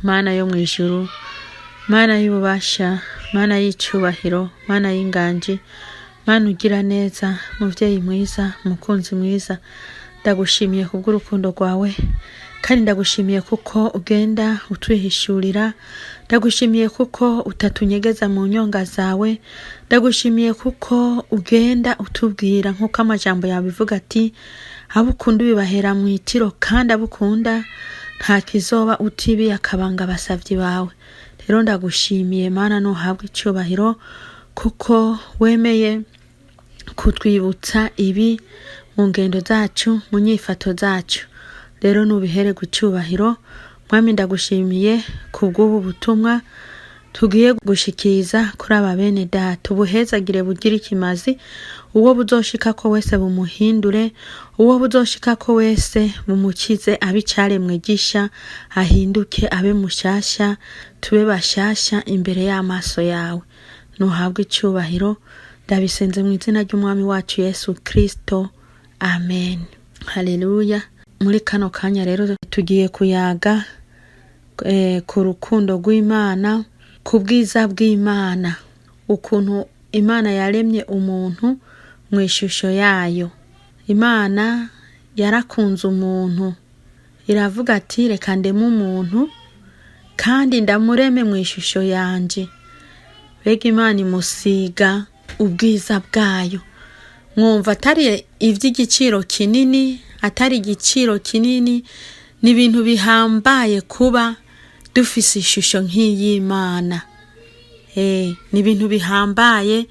Mana yo mw'ijuru, Mana y'ububasha, Mana y'icubahiro, Mana y'inganji, Mana ugira neza, muvyeyi mwiza, mukunzi mwiza, ndagushimiye kubw'urukundo rwawe, kandi ndagushimiye kuko ugenda utwihishurira, ndagushimiye kuko utatunyegeza mu nyonga zawe, ndagushimiye kuko ugenda utubwira nk'uko amajambo yawe ivuga ati abo ukunda ubibahera mw'itiro, kandi abo ukunda nta kizoba utibiye akabanga abasavyi bawe. Rero ndagushimiye Mana, nuhabwa icubahiro kuko wemeye kutwibutsa ibi mu ngendo zacu, mu nyifato zacu. Rero nubihererwe icubahiro. Mwami, ndagushimiye kubw'ubu butumwa tugiye gushikiriza kuri aba bene data. Ubuhezagire bugira ikimazi, uwo buzoshikako wese bumuhindure, uwo buzoshikako wese bumukize abe icaremwe gisha, ahinduke abe mushasha, tube bashasha imbere y'amaso yawe. Nuhabwe icubahiro, ndabisenze mu izina ry'umwami wacu Yesu Kristo, amen. Haleluya. Muri kano kanya rero tugiye kuyaga ku rukundo rw'Imana, ku bwiza bw'Imana, ukuntu Imana yaremye umuntu mu ishusho yayo. Imana yarakunze umuntu, iravuga ati reka ndeme umuntu kandi ndamureme mu ishusho yanje. Mbega Imana imusiga ubwiza bwayo. Mwumva atari ivy'igiciro kinini, atari igiciro kinini, ni ibintu bihambaye kuba dufise ishusho nk'iy'Imana. Ni ibintu bihambaye,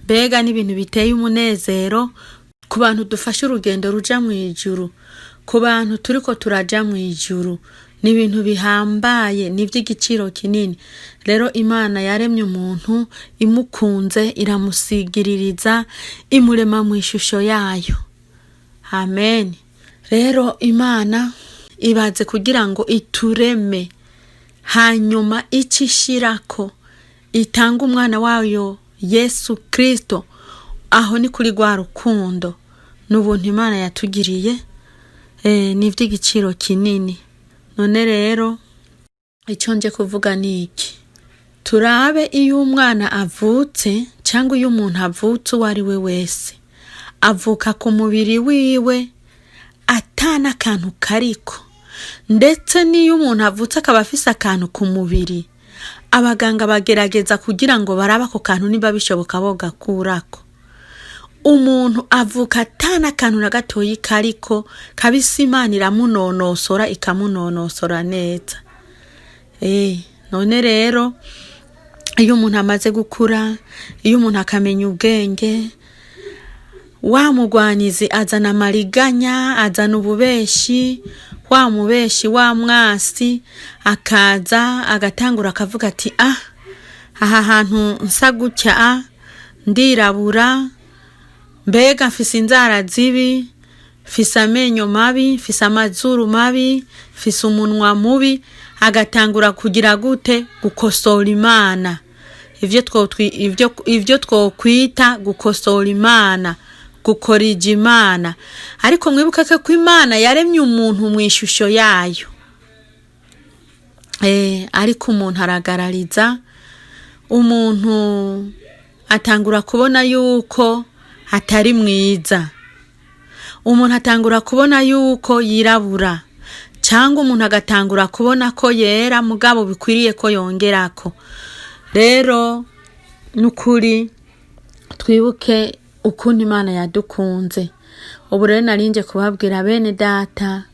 mbega ni ibintu biteye umunezero ku bantu dufashe urugendo ruja mw'ijuru, ku bantu turiko turaja mw'ijuru. Ni ibintu bihambaye, ni ivy'igiciro kinini. Rero Imana yaremye umuntu imukunze, iramusigiririza, imurema mu ishusho yayo. Amen. Rero Imana ibaze kugira ngo itureme, hanyuma ico ishirako itanga umwana wayo Yesu Kristo. Aho ni kuri rwa rukundo n'ubuntu Imana yatugiriye, ni ivy'igiciro kinini. None rero ico nje kuvuga ni iki: turabe iyo umwana avutse cyangwa iyo umuntu avutse, uwo ari we wese avuka ku mubiri wiwe ata n'akantu kariko. Ndetse n'iyo umuntu avutse akaba afise akantu ku mubiri, abaganga bagerageza kugira ngo barabe ako kantu niba bishoboka bogakurako. Umuntu avuka ata n'akantu na gatoyi kariko kabisa, Imana iramunonosora, ikamunonosora neza. None rero iyo umuntu amaze gukura, iyo umuntu akamenya ubwenge, wa mugwanizi azana amariganya, azana ububeshi, wa mubeshi, wa mwasi akaza agatangura akavuga ati ah, aha hantu nsa gutya, ah, ndirabura, mbega mfise inzara zibi, mfise amenyo mabi, mfise amazuru mabi, mfise umunwa mubi. Agatangura kugira gute? Gukosora Imana. Ivyo twokwita gukosora Imana, gukorija Imana. Ariko mwibuke ko Imana yaremye umuntu mu ishusho yayo. Ariko umuntu aragarariza, umuntu atangura kubona yuko atari mwiza, umuntu atangura kubona yuko yirabura, cyangwa umuntu agatangura kubona ko yera, mugabo bikwiriye ko yongerako. Rero n'ukuri twibuke ukuntu Imana yadukunze. Ubu rero narinje kubabwira, bene data,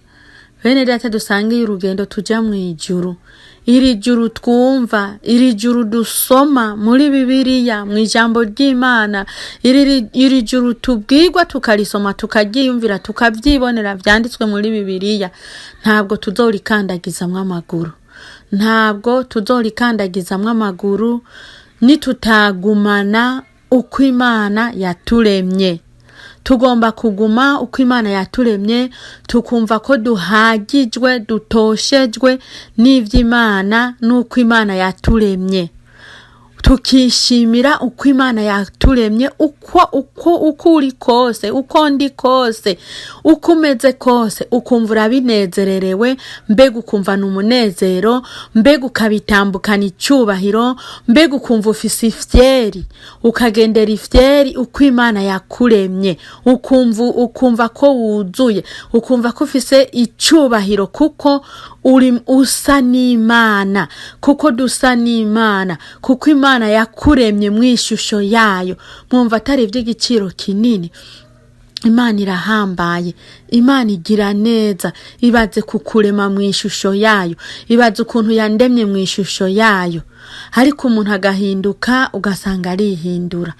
bene data dusangiye urugendo tuja mu ijuru. Iri juru twumva, iri juru dusoma muri Bibiliya, mu ijambo ry'Imana, iri juru tubwirwa, tukarisoma, tukaryiyumvira, tukavyibonera vyanditswe muri Bibiliya, ntabwo tuzorikandagizamwo amaguru, ntabwo tuzorikandagizamwo amaguru nitutagumana uko Imana yaturemye. Tugomba kuguma uko Imana yaturemye, tukumva ko duhagijwe, dutoshejwe n'ivy'Imana n'uko Imana yaturemye. Tukishimira uko Imana yaturemye, uko uri kose, uko ndi kose, uko umeze kose, ukumva urabinezererewe. Mbega ukumva ni umunezero, mbega ukabitambukana icyubahiro, mbega ukumva ufise ifyeri, ukagendera ifyeri uko Imana yakuremye, ukumva ko wuzuye, ukumva ko ufise icyubahiro kuko uri usa n'Imana, kuko dusa n'Imana, kuko Imana yakuremye mu ishusho yayo. Mwumva atari iby'igiciro kinini? Imana irahambaye, Imana igira neza. Ibaze kukurema mu ishusho yayo, ibaze ukuntu yandemye mu ishusho yayo, ariko umuntu agahinduka, ugasanga arihindura.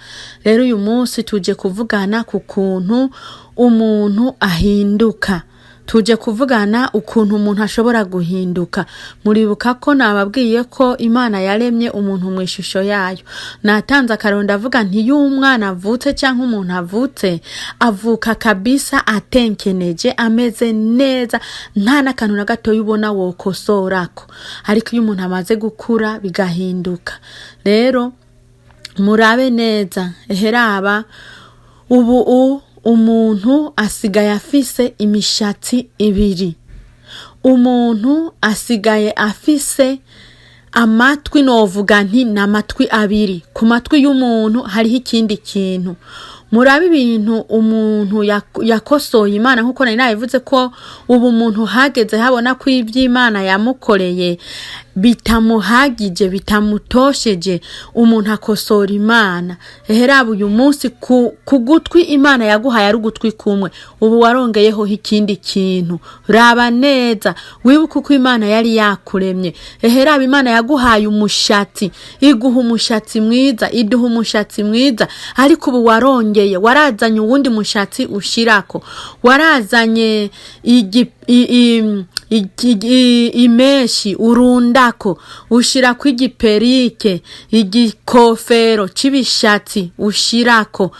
Rero uyu munsi tuje kuvugana ku kuntu umuntu ahinduka, tuje kuvugana ukuntu umuntu ashobora guhinduka. Muribuka ko nababwiye ko Imana yaremye umuntu mu ishusho yayo. Natanze akarorero, ndavuga nti iyo umwana avutse cyangwa umuntu avutse, avuka kabisa atenkeneje, ameze neza, nta n'akantu na gatoya ubona wokosorako. Ariko iyo umuntu amaze gukura bigahinduka. Rero murabe neza, eheraba ubu umuntu asigaye afise imishatsi ibiri, umuntu asigaye afise amatwi, novuga nti ni amatwi abiri. Ku matwi y'umuntu hariho ikindi kintu. Murabe ibintu umuntu yakosoye Imana, nkuko nari nabivuze ko ubu umuntu hageze habona ko iby'Imana yamukoreye bitamuhagije, bitamutosheje, umuntu akosora Imana. Eheraba uyu munsi ku gutwi Imana yaguhaye ari ugutwi kumwe, ubu warongeyeho ikindi kintu. Raba neza, wibuke uko Imana yari yakuremye. Eheraba Imana yaguhaye umushatsi, iguha umushatsi mwiza, iduha umushatsi mwiza, ariko ubu warongeye, warazanye uwundi mushatsi ushirako, warazanye imeshi urundako, ushirako igiperike, igikofero c'ibishatsi ushirako.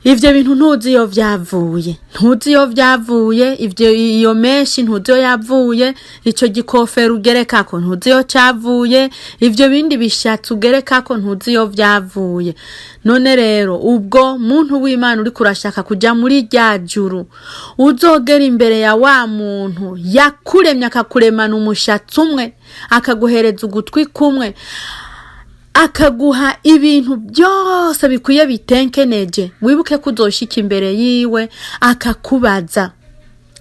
Ivyo bintu ntuzi iyo vyavuye, ntuzi iyo vyavuye. Ivyo, iyo meshi ntuzi iyo yavuye, ico gikofero ugerekako ntuzi iyo cavuye, ivyo bindi bishatsi ugerekako ntuzi iyo vyavuye. None rero ubwo muntu w'Imana uriko urashaka kuja muri rya juru, uzogera imbere ya wa muntu yakuremye, akakuremana umushatsi umwe, akaguhereza ugutwi kumwe, akaguha ibintu byose bikwiye bitenkeneje, wibuke ko uzoshika imbere yiwe akakubaza,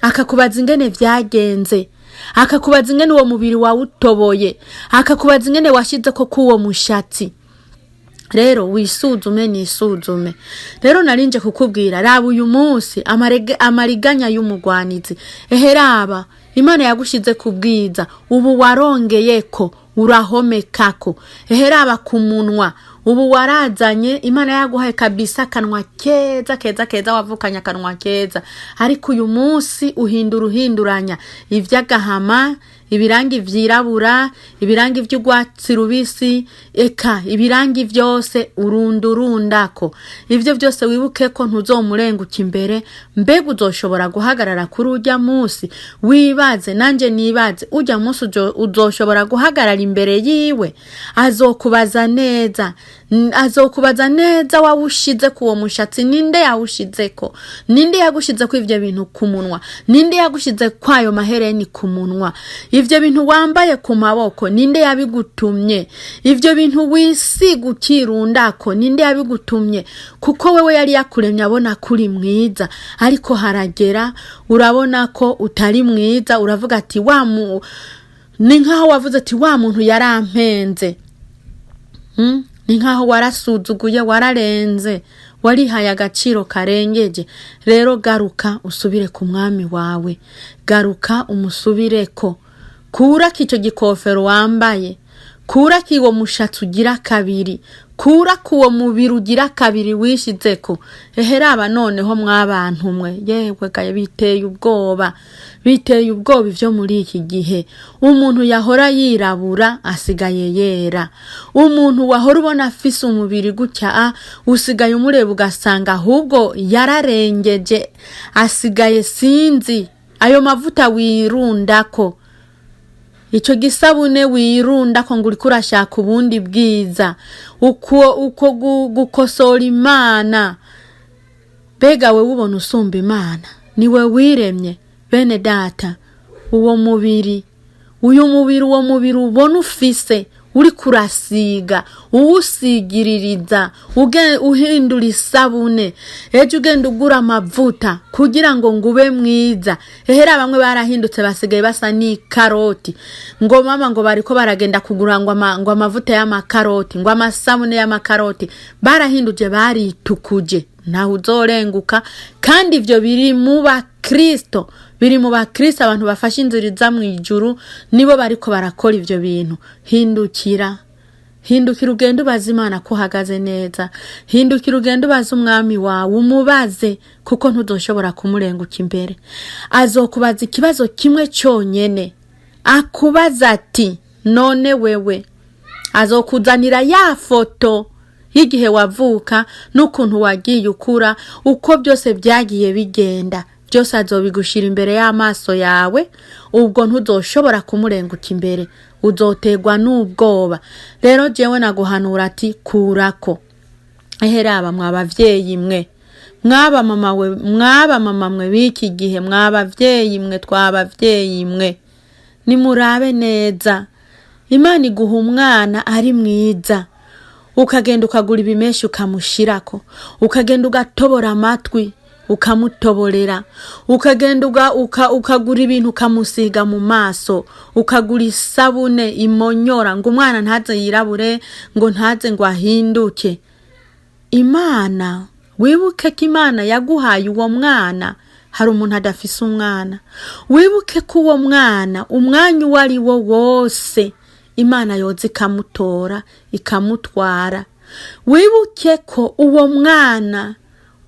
akakubaza ingene vyagenze, akakubaza ingene uwo mubiri wawutoboye, akakubaza ingene washizeko k'uwo mushatsi. Rero wisuzume, nisuzume. Rero narinje kukubwira, raba uyu munsi amariganya y'umugwanizi. Ehe raba, Imana yagushize ku bwiza, ubu warongeyeko, urahomekako. Ehe raba ku munwa, ubu warazanye, Imana yaguhaye kabisa akanwa keza keza keza, wavukanye akanwa keza, ariko uyu munsi uhindura, uhinduranya ivy'agahama, ibirangi vyirabura, ibirangi vy'urwatsi rubisi, eka ibirangi vyose urundurundako. Ivyo vyose wibuke ko ntuzomurenguka imbere. Mbega uzoshobora guhagarara kuri urya munsi? Wibaze nanje nibaze, urya munsi uzoshobora guhagarara imbere yiwe? Azokubaza neza, azokubaza neza wawushize ku uwo mushatsi, ninde yawushizeko? Ninde yagushizeko ivyo bintu ku munwa? Ninde yagushize kwayo mahereni ku munwa? Ivyo bintu wambaye ku maboko, ninde yabigutumye? Ivyo bintu wisiga ukirundako, ninde yabigutumye? Kuko wewe yari yakuremye abona ko uri mwiza, ariko haragera urabona ko utari mwiza, uravuga ati wa mu ni nkaho wavuze ati wa muntu yarampenze. Ni nkaho warasuzuguye, wararenze, warihaye agaciro karengeje. Rero garuka usubire ku mwami wawe, garuka umusubireko. Kurako icyo gikofero wambaye, kurako uwo mushatsi ugira kabiri, kurako uwo mubiri ugira kabiri wishizeko. Ehe raba noneho mwabantu mwe, yewe gaye, biteye ubwoba, biteye ubwoba ivyo muri iki gihe. Umuntu yahora yirabura asigaye yera. Umuntu wahora ubona afise umubiri gutya usigaye umureba ugasanga ahubwo yararengeje, asigaye sinzi ayo mavuta wirundako. Ico gisabune wirunda ko ngo uriko urashaka ubundi bwiza, uko gukosora Imana. Mbega wewe ubona usumba Imana? Niwe wiremye. Bene data, uwo mubiri, uyu mubiri, uwo mubiri ubona ufise, uriko urasiga, uwusigiririza, uhindura isabune, ejo ugenda ugura amavuta kugira ngo ngube mwiza. Ehera bamwe barahindutse, basigaye basa n'ikaroti, ngo mama, ngo bariko baragenda kugura ngo amavuta y'amakaroti, ngo amasabune y'amakaroti. Barahinduje, baritukuje, ntawe uzorenguka. Kandi ivyo biri mu bakristo, biri mu bakristo. Abantu bafashe inzira iza mw'ijuru nibo bariko barakora ivyo bintu. Hindukira, hindukira, ugende ubaze Imana ko uhagaze neza. Hindukira, ugende ubaze umwami wawe, umubaze, kuko ntuzoshobora kumurenguka imbere. Azokubaza ikibazo kimwe cyonyene, akubaza ati: "None wewe?" Azokuzanira ya foto y'igihe wavuka n'ukuntu wagiye ukura, uko byose byagiye bigenda, byose azobigushira imbere y'amaso yawe. Ubwo ntuzoshobora kumurenguka imbere, uzoterwa n'ubwoba. Rero jewe naguhanura ati: "Kurako." Eheraba mwa bavyeyi mwe, mwaba mama we, mwaba mama mwe b'iki gihe, mwabavyeyi mwe, twabavyeyi mwe, nimurabe neza. Imana iguha umwana ari mwiza, ukagenda ukagura ibimeshi ukamushirako, ukagenda ugatobora amatwi ukamutoborera, ukagenda ukagura ibintu ukamusiga mu maso, ukagura isabune imonyora ngo umwana ntaze yirabure, ngo ntaze ngo ahinduke. Imana, wibuke ko Imana yaguhaye uwo mwana. Hari umuntu adafise umwana. Wibuke ko uwo mwana umwanya uwo ari wo wose Imana yoza ikamutora, ikamutwara. Wibuke ko uwo mwana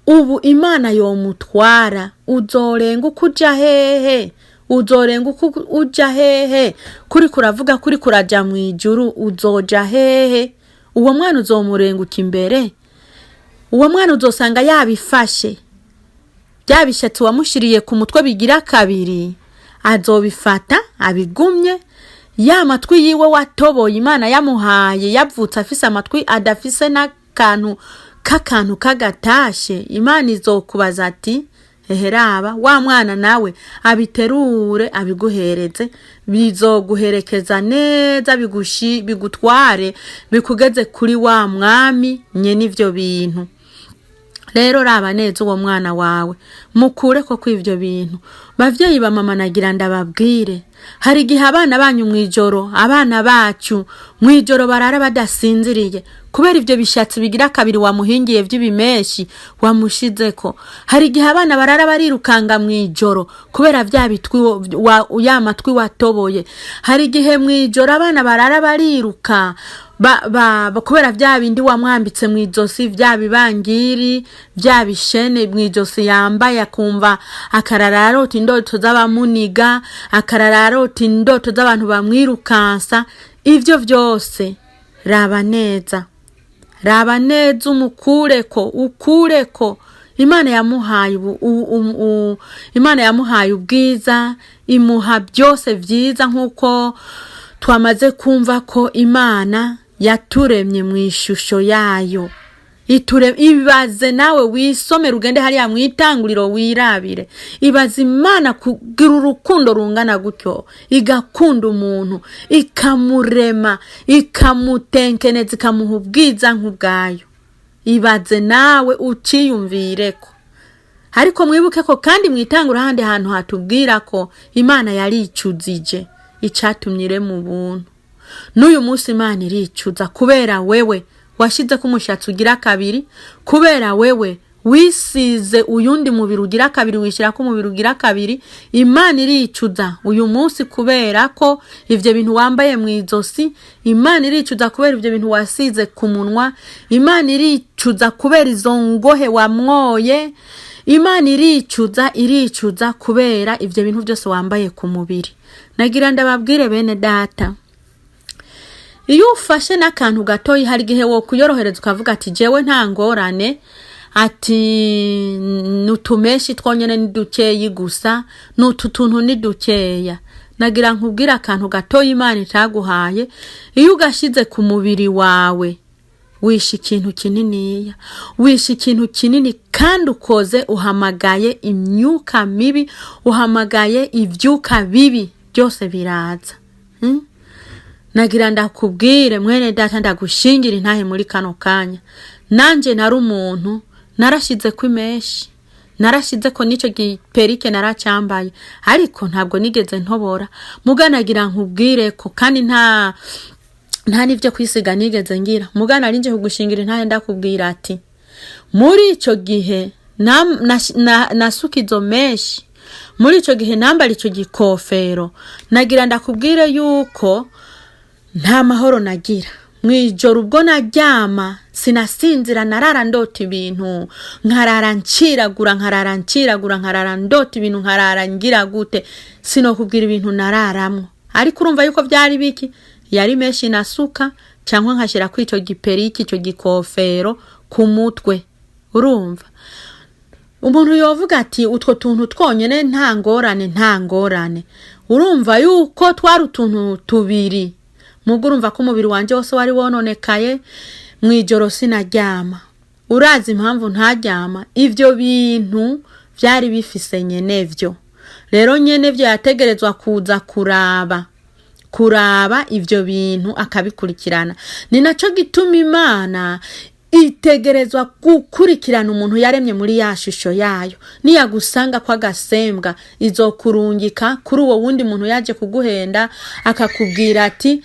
ubu Imana yomutwara, uzorenga uko uja hehe? Uzorenga uko uja hehe? Kuri kuravuga kuri kuraja mu ijuru, uzoja hehe? Uwo mwana uzomurenguka imbere? Uwo mwana uzosanga yabifashe bya bishatsi wamushiriye ku mutwe bigira kabiri, azobifata abigumye. Ya matwi yiwe watoboye, Imana yamuhaye, yavutse afise amatwi adafise n'akantu k'akantu k'agatashe, Imana izokubaza ati: "Eheraba wa mwana nawe abiterure abiguhereze." Bizoguherekeza neza, bigutware, bikugeze kuri wa mwami nyene ivyo bintu. Rero raba neza uwo mwana wawe, mukure ko kw'ivyo bintu. Bavyeyi ba mama, nagira ndababwire, hari igihe abana banyu mw'ijoro, abana bacu mw'ijoro barara badasinziriye kubera ivyo bishatsi bigira kabiri wamuhingiye vy'ibimeshi wamushizeko. Hari igihe abana barara barirukanga mw'ijoro kubera vya bitwi ya matwi watoboye. Hari igihe mw'ijoro abana barara bariruka kubera vya bindi wamwambitse mw'ijosi, vya bibangiri, vya bishene mw'ijosi yambaye, akumva akarara arota indoto z'abamuniga, akarara arota indoto z'abantu bamwirukansa. Ivyo vyose, raba neza, raba neza, umukureko, ukureko. Imana yamuhaye Imana yamuhaye ubwiza, imuha byose vyiza, nk'uko twamaze kumva ko Imana yaturemye mu ishusho yayo. Ibaze nawe, wisomere, ugende hariya mwitanguriro wirabire. Ibaze Imana kugira urukundo rungana gutyo, igakunda umuntu, ikamurema, ikamutenkeneza, ikamuha ubwiza nk'ubwayo. Ibaze nawe, uciyumvireko. Ariko mwibuke ko kandi mwitangura ahandi hantu hatubwira ko Imana yaricuzije icatumye irema ubuntu. N'uyu munsi Imana iricuza kubera wewe washizeko umushatsi ugira kabiri, kubera wewe wisize uyundi mubiri ugira kabiri, wishyirako umubiri ugira kabiri. Imana iricuza uyu munsi kubera ko ivyo bintu wambaye mu izosi. Imana iricuza kubera ivyo bintu wasize ku munwa. Imana iricuza kubera izo ngohe wamwoye. Imana iricuza, iricuza kubera ivyo bintu byose wambaye ku mubiri. Nagira ndababwire, bene data, iyo ufashe n'akantu gatoyi, hari igihe wo kuyorohereza ukavuga ati: "Jewe nta ngorane," ati: "Nutumeshi twonyene ni dukeyi gusa, n'utu tuntu ni dukeya." Nagira nkubwire akantu gatoya Imana itaguhaye, iyo ugashize ku mubiri wawe wishe ikintu kininiya, wishe ikintu kinini, kandi ukoze uhamagaye imyuka mibi, uhamagaye ivyuka bibi byose biraza. Nagira ndakubwire, mwene data, ndagushingira intahe muri kano kanya. Nanje nari umuntu narashize ko imèches, narashize ko n'ico giperruque naracambaye, ariko ntabwo nigeze ntobora. Muganagira nkubwire ko kandi nta n'ivyo kwisiga nigeze ngira. Mugana nari nje kugushingira intahe, ndakubwira ati muri ico gihe nasuka izo mèches, muri ico gihe nambara ico gikofero, nagira ndakubwire yuko nta mahoro nagira. Mw'ijoro ubwo naryama sinasinzira, narara ndota ibintu, nkarara nciragura, nkarara nciragura, nkarara ndota ibintu, nkarara ngira gute, sinokubwira ibintu nararamwo. Ariko urumva yuko vyari biki? Yari mèches nasuka cyangwa nkashyira kuri ico giperruque, ico gikofero ku mutwe. Urumva umuntu yovuga ati utwo tuntu twonyene nta ngorane, nta ngorane. Urumva yuko twari utuntu tubiri, mugo urumva ko umubiri wanje wose wari wononekaye. Mw'ijoro sinaryama. Urazi impamvu ntaryama? Ivyo bintu vyari bifise nyenevyo. Rero nyenevyo yategerezwa kuza kuraba ivyo bintu, akabikurikirana. Ni naco gituma Imana itegerezwa gukurikirana umuntu yaremye muri ya shusho yayo. Niyagusanga ko agasembwa, izokurungika kuri uwo wundi muntu yaje kuguhenda, akakubwira ati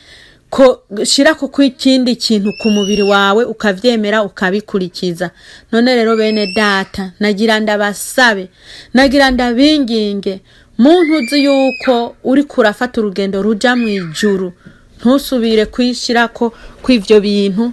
ko shira ko ikindi kintu ku mubiri wawe, ukavyemera, ukabikurikiza. None rero, bene data, nagira ndabasabe, nagira ndabinginge, muntu uzi yuko uri kurafata urugendo ruja mu ijuru, ntusubire kwishirako kw'ivyo bintu,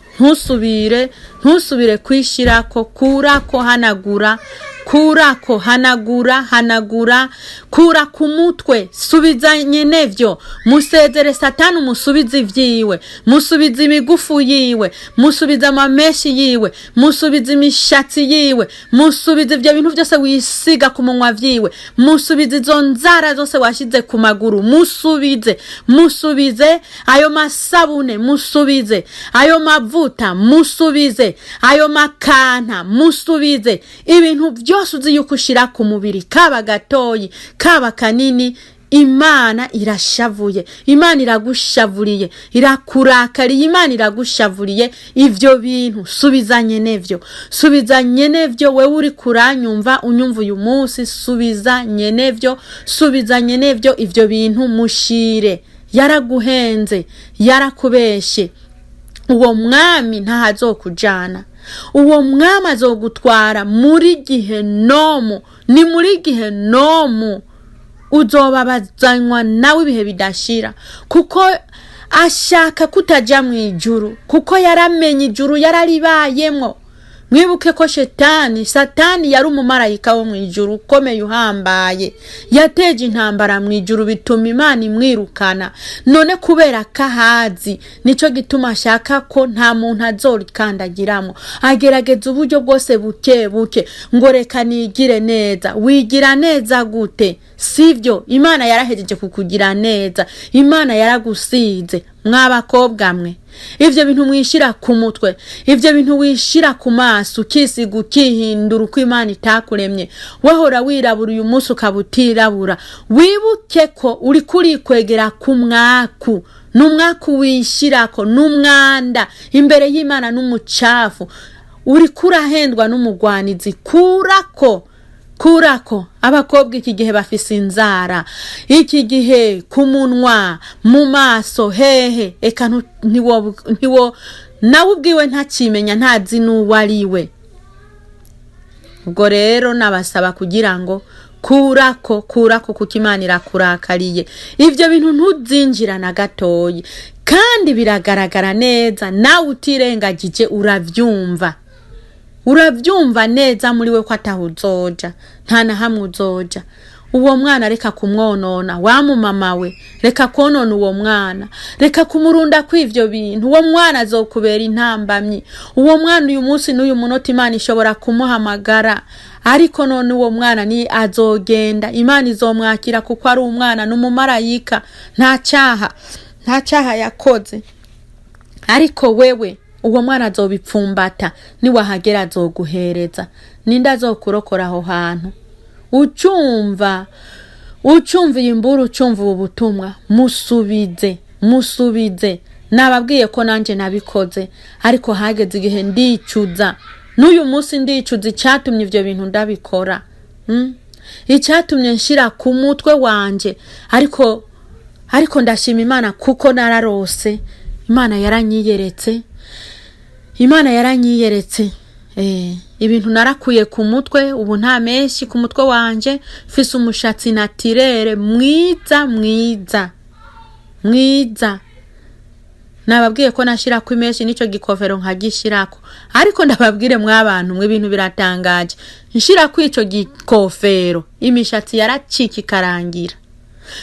ntusubire kwishirako. Kurako, hanagura, kurako, hanagura, hanagura, kura ku mutwe, subiza nyenevyo, musezere Satani, umusubize ivyiwe, musubize imigufu yiwe, musubize amamèches yiwe, musubize imishatsi yiwe, musubize ivyo bintu vyose wisiga ku munwa vyiwe, musubize izo nzara zose washize ku maguru, musubize, musubize ayo masabune, musubize ayo mavuta, musubize ayo makanta, musubize ibintu byose uzi yuko ushira ku mubiri, kaba gatoyi kaba kanini. Imana irashavuye, Imana iragushavuriye, irakurakariye, Imana iragushavuriye. Ivyo bintu subiza nyenevyo, subiza nyenevyo. Wewe uri kuranyumva, unyumva uyu munsi, subiza nyenevyo, subiza nyenevyo ivyo bintu, mushire. Yaraguhenze, yarakubeshe. Uwo mwami ntahazokujana, uwo mwami azogutwara muri gihenomu. Ni muri gihenomu uzobabazanywa nawe ibihe bidashira, kuko ashaka kutaja mu ijuru, kuko yaramenye ijuru, yararibayemwo. Mwibuke ko shetani, Satani, yari umumarayika wo mu ijuru ukomeye, uhambaye. Yateje intambara mu ijuru, bituma Imana imwirukana. None kubera ko ahazi, nico gituma ashaka ko nta muntu azorikandagiramo. Agerageza uburyo bwose buke buke, ngo reka nigire neza. Wigira neza gute? Sivyo, Imana yarahejeje kukugira neza, Imana yaragusize. Mw'abakobwa mwe, ivyo bintu mwishira ku mutwe, ivyo bintu wishira ku maso, ukisiga, ukihindura uko Imana itakuremye, wahora wirabura, uyu munsi ukaba utirabura, wibuke ko uriko urikwegera ku mwaku. Ni umwaku wishirako, n'umwanda imbere y'Imana, n'umucafu. Uriko urahendwa n'umugwanizi. Kurako, kurako. Abakobwa iki gihe bafise inzara, iki gihe ku munwa, mu maso, hehe, eka ntiwo nawe ubwiwe ntakimenya, ntazi n'uwo ari we. Ubwo rero nabasaba kugira ngo kurako, kurako, kuko Imana irakurakariye. Ivyo bintu ntuzinjira na gatoyi, kandi biragaragara neza, nawe utirengagije uravyumva, uravyumva neza muri we ko ataho uzoja, nta na hamwe uzoja. Uwo mwana reka kumwonona, wa mumama we, reka konona uwo mwana, reka kumurunda kw'ivyo bintu. Uwo mwana azokubera intambamyi. Uwo mwana uyu munsi n'uyu munota Imana ishobora kumuhamagara, ariko none uwo mwana ni azogenda, Imana izomwakira kuko ari umwana, ni umumarayika, nta cyaha yakoze. Ariko wewe uwo mwana azobipfumbata, niwahagera azoguhereza. Ninde azokurokora aho hantu? Ucumva iyi mburu, ucumva ubu butumwa, musubize, musubize. Nababwiye ko nanjye nabikoze, ariko hageze igihe ndicuza. N'uyu munsi ndicuza icyatumye ibyo bintu ndabikora. Icyatumye nshira ku mutwe wanje. Ariko ndashima Imana kuko nararose, Imana yaranyiyeretse, Imana yaranyiyeretse. Ibintu narakuye ku mutwe, ubu nta menshi ku mutwe wanje, mfise umushatsi naturel mwiza, mwiza, mwiza. Nababwiye ko nashirako imenshi n'ico gikofero nkagishirako, ariko ndababwire mwabantu mwe, ibintu biratangaje. Nshirako ico gikofero, imishatsi yaracika ikarangira.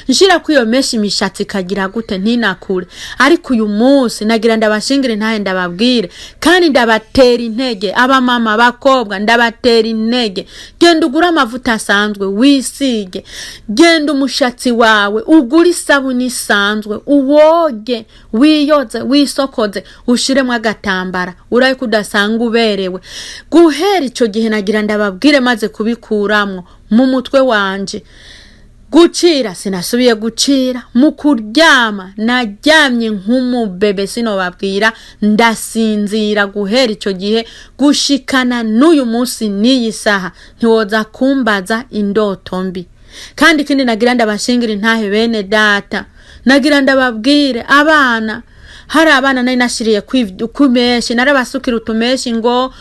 Nshirako iyo menshi, imishatsi ikagira gute? Ntinakure. Ariko uyu munsi nagira ndabashingire ntahe, ndababwire kandi ndabatera intege, abamama, abakobwa, ndabatera intege: genda ugure amavuta asanzwe wisige, genda umushatsi wawe ugure isabuni isanzwe, uwoge, wiyoze, wisokoze, ushiremo agatambara, urabe ko udasanga uberewe. Guhera ico gihe nagira ndababwire, maze kubikuramwo mu mutwe wanje, gucira sinasubiye gucira. Mu kuryama naryamye nk'umubebe, sinobabwira, ndasinzira. Guhera icyo gihe gushikana n'uyu munsi n'iyi saha, ntiwoza kumbaza indoto mbi. Kandi ikindi nagira ndabashingira intahe, bene data, nagira ndababwire abana. Hari abana nari nashiriye kumeshi, narabasukira utumeshi ngo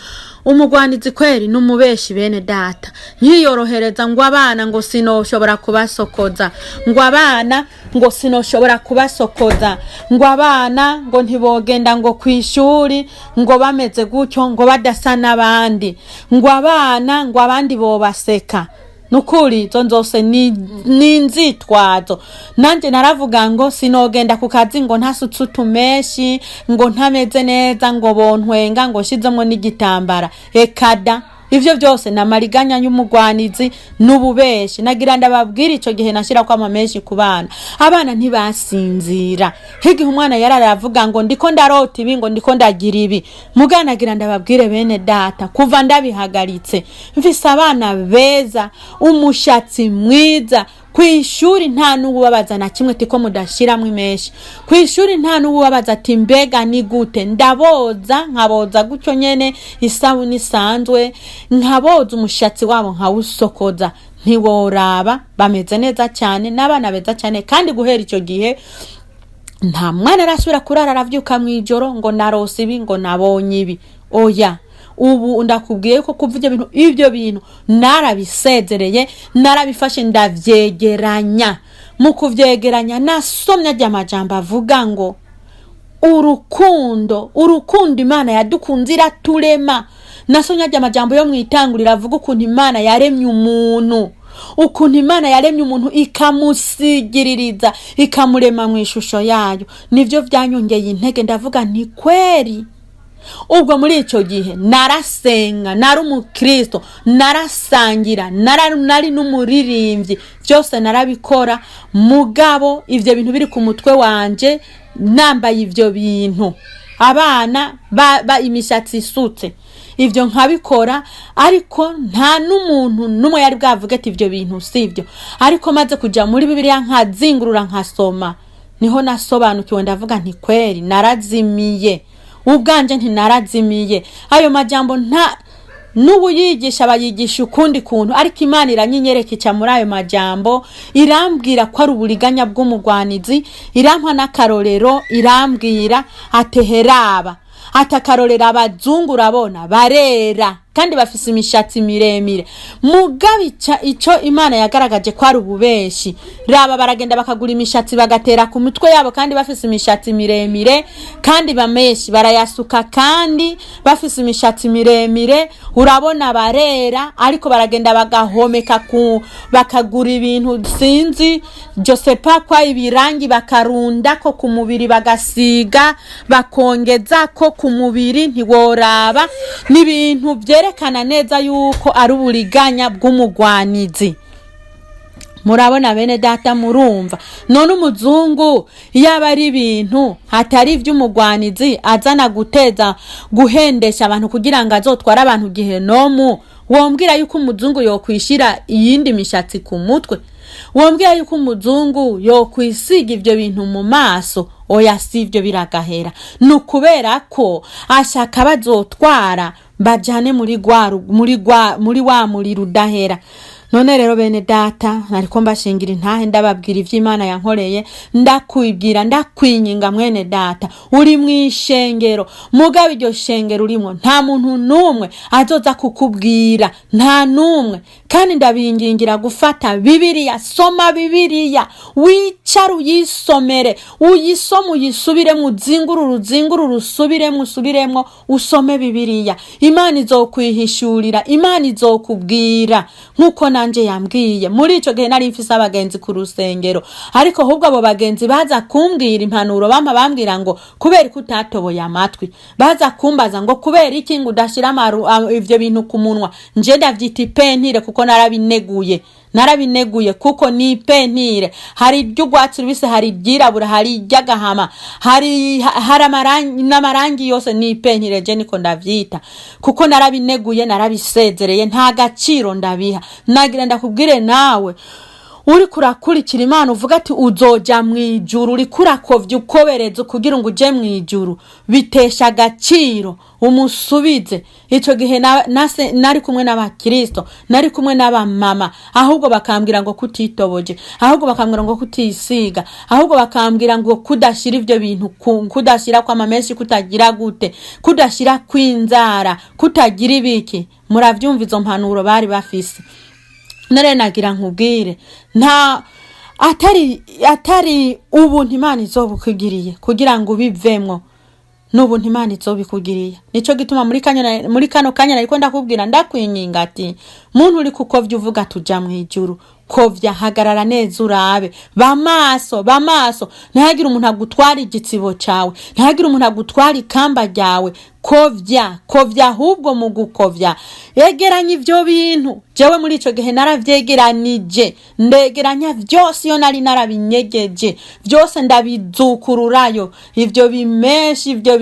umugwanizi kweri n'umubeshi. Bene data, nkiyorohereza ngo abana ngo sinoshobora kubasokoza, ngo abana ngo sinoshobora kubasokoza, ngo abana ngo ntibogenda ngo kw'ishuri ngo bameze gutyo, ngo badasa n'abandi, ngo abana ngo abandi bobaseka. Nukuri izo nzose ni inzitwazo. Nanjye naravuga ngo sinogenda ku kazi ngo ntasutse utumeshi, ngo ntameze neza, ngo bontwenga, ngo nshizemwo n'igitambara. Ekada, ivyo byose ni amariganya y'umugwanizi n'ububeshi. Nagira ndababwira, ico gihe nashirako amameshi ku bana, abana ntibasinzira. Nk'igihe umwana yarara aravuga ngo ndiko ndarota ibi, ngo ndiko ndagira ibi. Muganagira ndababwire, bene data, kuva ndabihagaritse mfise abana beza, umushatsi mwiza. Ku ishuri nta n'uwubabaza na kimwe tiko mudashiramwo imeshi. Ku ishuri nta n'uwubabaza ati mbega ni gute? Ndaboza, nkaboza gutyo nyene, isabuni isanzwe, nkaboza umushatsi wabo, nkawusokoza, ntiworaba, bameze neza cyane, n'abana beza cyane. Kandi guhera icyo gihe nta mwana arasubira kurara aravyuka mw'ijoro ngo narose ibi, ngo nabonye ibi. Oya, ubu ndakubwiye ko kuva ibyo bintu narabisezereye, narabifashe ndavyegeranya. Mu kuvyegeranya nasomye ajya amajambo avuga ngo urukundo, urukundo Imana yadukunze iraturema. Nasomye ajya amajambo yo mu itanguriro avuga ukuntu Imana yaremye umuntu, ukuntu Imana yaremye umuntu ikamusigiririza, ikamurema mu ishusho yayo. Nivyo vyanyongeye intege, ndavuga nti kweri. Ubwo muri icyo gihe narasenga, nari umukristo, narasangira, nari n'umuririmbyi, byose narabikora. Mugabo ibyo bintu biri ku mutwe wanje, nambaye ibyo bintu, abana ba imishatsi isutse, ibyo nkabikora, ariko nta n'umuntu n'umwe yari bwavuge ati ibyo bintu si ibyo. Ariko maze kujya muri Bibiliya, nkazingurura, nkasoma, niho nasobanukiwe, ndavuga nti kweri narazimiye ubwanje, nti narazimiye. Ayo majambo nta n'ubu yigisha, bayigisha ukundi kuntu, ariko Imana iranyinyereka, ica muri ayo majambo, irambwira ko ari uburiganya bw'umugwanizi. Irampa n'akarorero, irambwira ateheraba ati akarorero abazungu urabona barera. Kandi bafise imishatsi miremire. Mugabo ico Imana yagaragaje ko ari ububeshi, raba, baragenda bakagura imishatsi bagatera ku mitwe yabo, kandi bafise imishatsi miremire, kandi bamenshi barayasuka, kandi bafise imishatsi miremire. Urabona barera, ariko baragenda bagahomeka ku, bakagura ibintu, sinzi, je sais pas kwa, ibirangi bakarundako ku mubiri, bagasiga, bakongezako ku mubiri, ntiworaba. Ni ibintu vyerekana neza yuko ari uburiganya bw'umugwanizi. Murabona, bene data, murumva? None umuzungu yaba ari ibintu hatari ivy'umugwanizi azana guteza, guhendesha abantu kugira ngo azotware abantu gihenomu, wombwira yuko umuzungu yokwishira iyindi mishatsi ku mutwe? Wombwira yuko umuzungu yokwisiga ivyo bintu mu maso? Oya, si ivyo, biragahera. Ni ukubera ko ashaka bazotwara bajane muri wa muriro udahera. None rero, bene data, nariko mbashingira intahe, ndababwira ivy'Imana yankoreye. Ndakwibwira, ndakwinginga, mwene data uri mw'ishengero, mugabo iryo shengero urimwo nta muntu n'umwe azoza kukubwira, nta n'umwe. Kandi ndabingingira gufata Bibiliya. Soma Bibiliya, wicare uyisomere, uyisome, uyisubiremo, uzingurure, uzingurure, usubiremo, usubiremo, usome Bibiliya. Imana izokwihishurira, Imana izokubwira nk'uko nanje yambwiye. Muri ico gihe nari mfise abagenzi ku rusengero, ariko ahubwo abo bagenzi baza kumbwira impanuro bampa, bambwira ngo kubera ko utatoboye amatwi. Baza kumbaza ngo kubera iki ngo udashira ivyo bintu ku munwa. Nje ndavyita ipentire kuko narabineguye, narabineguye kuko ni ipentire. Hari iry'urwatsi rubisi, hari iryirabura, hari iry'agahama, hari amarangi n'amarangi yose. Ni ipentire, je niko ndavyita kuko narabineguye, narabisezereye, nta gaciro ndabiha. Nagira ndakubwire nawe uriko urakurikira Imana, uvuga ati uzoja mw'ijuru, uriko urakovya ukobereza kugira ngo uje mw'ijuru, bitesha agaciro, umusubize. Ico gihe nari kumwe n'abakristo, nari kumwe n'abamama, ahubwo bakambwira ngo kutitoboje, ahubwo bakambwira ngo kutisiga, ahubwo bakambwira ngo kudashira ivyo bintu, kudashira kw'amamenshi, kutagira gute, kudashira kw'inzara, kutagira ibiki. Muravyumva izo mpanuro bari bafise. Nare nagira nkubwire, nta atari ubuntu Imana izobukugiriye kugira ngo ubivemwo, n'ubuntu Imana izobikugiriye. Nico gituma muri kano kanya nariko ndakubwira, ndakwinginga ati muntu uri kukovya uvuga tuja mw'ijuru, kovya, hagarara neza, urabe, bamaso, bamaso, ntihagire umuntu agutwara igitsibo cawe, ntihagire umuntu agutwara ikamba ryawe. Kovya, kovya. Ahubwo mu gukovya yegeranya ivyo bintu. Jewe muri ico gihe naravyegeranije, ndegeranya vyose iyo nari narabinyegeje, vyose ndabizukururayo. Ivyo bimeshi, ivyo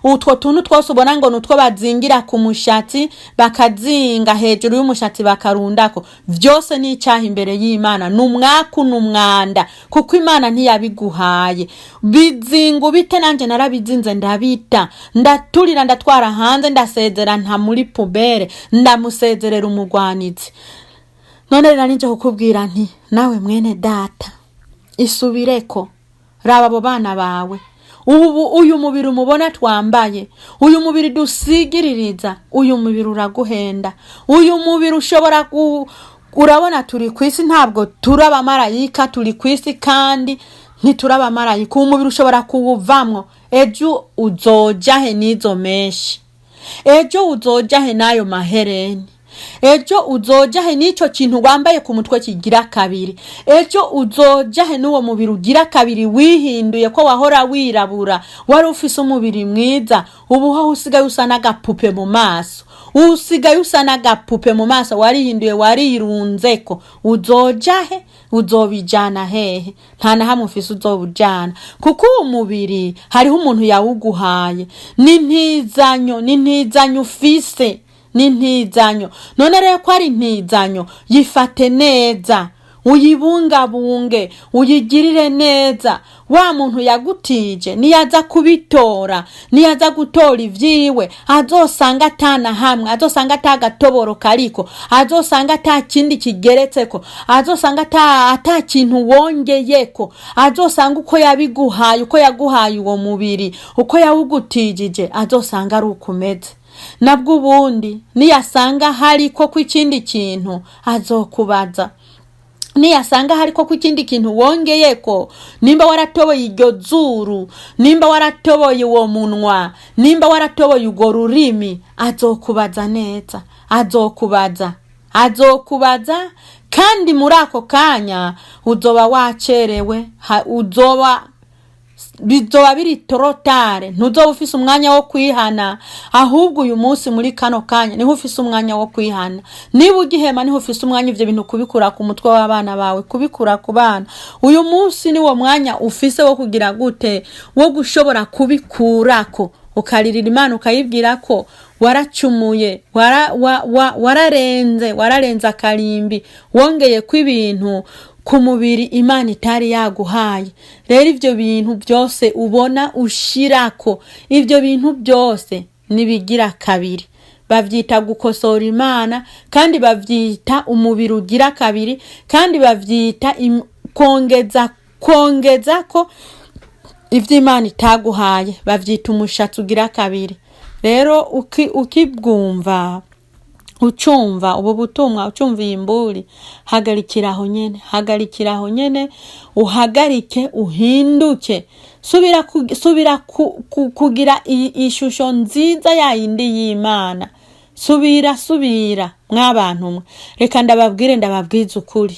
utwo tuntu twose ubona ngo nutwo bazingira ku mushatsi, bakazinga hejuru y'umushatsi, bakarundako, vyose ni icaha imbere y'Imana, ni umwaku, ni umwanda, kuko Imana ntiyabiguhaye. Bizinga ubite. Nanje narabizinze, ndabita, ndaturira, ndatwara hanze, ndasezera nta muri poubelle, ndamusezerera umugwanizi. None rero nije kukubwira nti nawe mwene data, isubireko, raba abo bana bawe. Ubu uyu mubiri umubona twambaye, uyu mubiri dusigiririza, uyu mubiri uraguhenda. Uyu mubiri ushobora ku, urabona turi ku isi, ntabwo turi abamarayika. Turi ku isi kandi ntituri abamarayika. Uwo mubiri ushobora kuwuvamwo ejo. Uzoja he n'izo menshi? Ejo uzoja he n'ayo mahereni? Ejo uzoja he n'ico kintu wambaye ku mutwe kigira kabiri? Ejo uzoja he n'uwo mubiri ugira kabiri wihinduye, ko wahora wirabura, wari ufise umubiri mwiza, ubu ho usigaye usa n'agapupe mu maso? Usigaye usa n'agapupe mu maso, warihinduye, warirunzeko. Uzoja he? Uzobijana hehe? Nta na hamwe ufise uzobujana, kuko uwo mubiri hariho umuntu yawuguhaye. Ni ntizanyo, ni ntizanyo ufise, ni ntizanyo. None rero ko ari ntizanyo, yifate neza, uyibungabunge, uyigirire neza. Wa muntu yagutije niyaza kubitora, niyaza gutora ivyiwe, azosanga atana hamwe, azosanga ata gatoboro kariko, azosanga ata kindi kigeretseko, azosanga ata kintu wongeyeko, azosanga uko yabiguhaye, uko yaguhaye uwo mubiri, uko yawugutijije, azosanga ari uko umeze. Nabwo ubundi niyasanga hariko ko ikindi kintu, azokubaza. Niyasanga hariko ko ikindi kintu wongeyeko, nimba waratoboye iryo zuru, nimba waratoboye uwo munwa, nimba waratoboye urwo rurimi, azokubaza neza, azokubaza, azokubaza. Kandi muri ako kanya uzoba wacerewe, uzoba bizoba biri trop tard. Ntuzoba ufise umwanya wo kwihana. Ahubwo uyu munsi, muri kano kanya, niho ufise umwanya wo kwihana. Niba ugihema, niho ufise umwanya ivyo bintu kubikura ku mutwe w'abana bawe, kubikura ku bana. Uyu munsi niwo mwanya ufise wo kugira gute? Wo gushobora kubikurako, ukaririra Imana, ukayibwira ko waracumuye, wararenze akarimbi, wongeye ko ibintu ku mubiri Imana itari yaguhaye. Rero ivyo bintu byose ubona ushirako, ivyo bintu byose nibigira kabiri. Bavyita gukosora Imana, kandi bavyita umubiri ugira kabiri, kandi bavyita kongeza ko ivyo Imana itaguhaye. Bavyita umushatsi ugira kabiri. Rero ukibwumva, ucumva ubu butumwa, ucumva iyi mburi, hagarikira aho nyene, hagarikira aho nyene, uhagarike, uhinduke. Subira kugira ishusho nziza yayindi y'Imana. Subira, subira. Mwabantu mwe, reka ndababwire, ndababwize ukuri.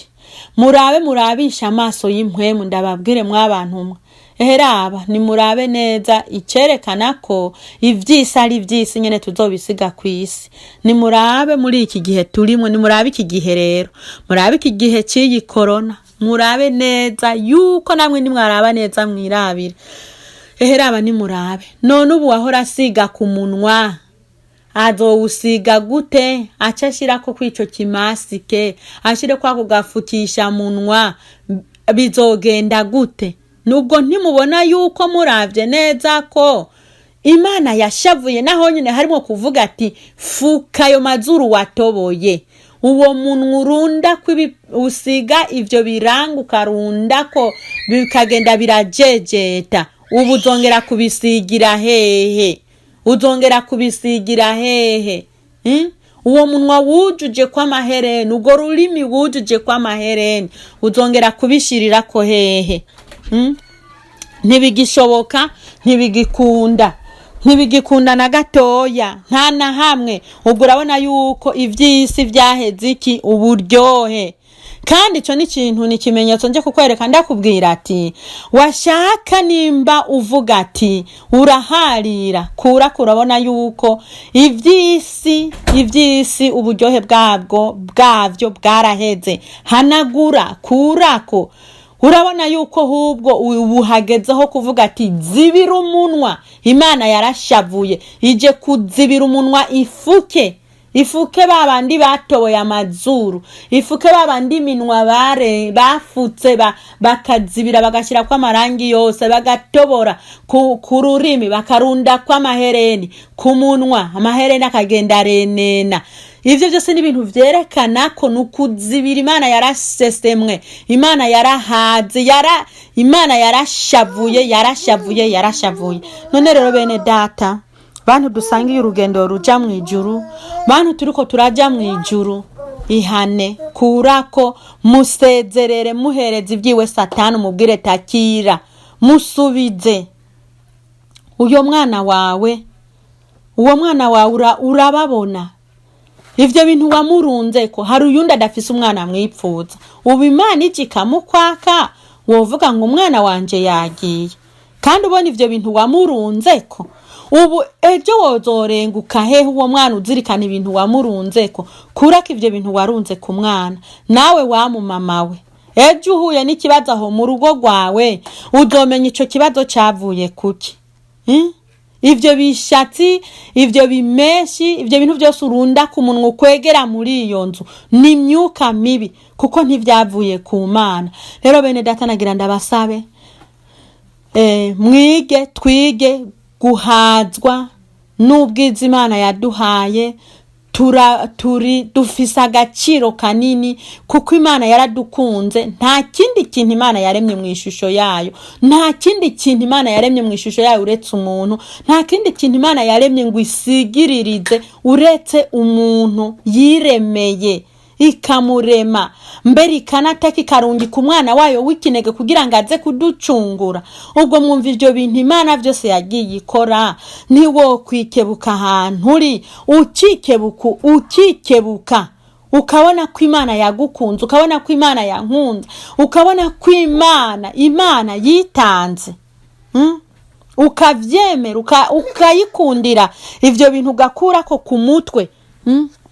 Murabe, murabishe amaso y'impwemu. Ndababwire, mwabantu mwe, eheraba nimurabe neza icerekana ko ivy'isi ari ivy'isi nyene, tuzobisiga kw'isi. Nimurabe muri iki gihe turimwo, nimurabe iki gihe rero, murabe iki gihe c'iyi korona. Murabe neza yuko namwe nimwaraba neza, mwirabire. Eheraba nimurabe. None ubu wahora asiga ku munwa azowusiga gute? Aca ashirako kw'ico kimasike, ashire kwako gafukisha munwa, bizogenda gute? Nubwo ntimubona yuko muravye neza ko Imana yashavuye? Naho nyine harimo kuvuga ati: "Fuka ayo mazuru watoboye, uwo munwa urunda usiga ivyo biranga, ukarunda ko bikagenda birajejeta. Ubu uzongera kubisigira hehe? Uzongera kubisigira hehe? Uwo munwa wujuje kw'amahereni, urwo rurimi wujuje kw'amahereni, uzongera kubishirirako hehe? Ntibigishoboka, ntibigikunda, ntibigikunda na gatoya, nta na hamwe." Ubwo urabona yuko ivy'isi vyaheze iki? Uburyohe. Kandi ico ni ikintu, ni ikimenyetso nje kukwereka. Ndakubwira ati washaka nimba uvuga ati uraharira kura, kurabona yuko ivy'isi uburyohe bwavyo bwaraheze. Hanagura, kurako. Urabona yuko ahubwo ubu hagezeho kuvuga ati zibira umunwa. Imana yarashavuye, ije kuzibira umunwa, ifuke, ifuke ba bandi batoboye amazuru, ifuke ba bandi iminwa bare bafutse, bakazibira, bagashyirako amarangi yose, bagatobora ku rurimi, bakarundako amahereni ku munwa, amahereni akagenda arenena. Ivyo byose ni ibintu vyerekana ko ni ukuzibira. Imana yarasesemwe, Imana yarahaze, Imana yarashavuye, yarashavuye, yarashavuye. None rero bene data, bantu dusangiye urugendo ruja mu ijuru, bantu turiko turaja mu ijuru, ihane, kurako, musezerere, muhereze ibyiwe Satani, umubwire takira, musubize uyo mwana wawe. Uwo mwana wawe urababona ivyo bintu wamurunzeko. Hari uyundi adafise umwana mwipfuza. Ubu Imana ije ikamukwaka, wovuga ngo umwana wanje yagiye, kandi ubona ivyo bintu wamurunzeko. Ubu ejo wozorenguka hehe uwo mwana, uzirikana ibintu wamurunzeko? Kurako ivyo bintu warunze ku mwana. Nawe wamumama we, ejo uhuye n'ikibazo aho mu rugo rwawe, uzomenya ico kibazo cavuye kuki? Ivyo bishatsi, ivyo bimeshi, ivyo bintu byose urunda ku munwa, ukwegera muri iyo nzu, ni imyuka mibi, kuko ntivyavuye ku Mana. Rero bene data, nagira ndabasabe, mwige, twige guhazwa n'ubwiza Imana yaduhaye. Turi dufise agaciro kanini kuko Imana yaradukunze. Nta kindi kintu Imana yaremye mu ishusho yayo, nta kindi kintu Imana yaremye mu ishusho yayo uretse umuntu. Nta kindi kintu Imana yaremye ngo isigiririze uretse umuntu yiremeye, ikamurema mbere ikanateka, ikarungika umwana wayo w'ikinege kugira ngo aze kuducungura. Ubwo mwumva ibyo bintu Imana byose yagiye ikora, ntiwokwikebuka ahantu uri, ukikebuka, ukikebuka, ukabona ko Imana yagukunze, ukabona ko Imana yankunze, ukabona ko Imana yitanze, Ukavyemera, ukayikundira ivyo bintu, ugakurako ku mutwe,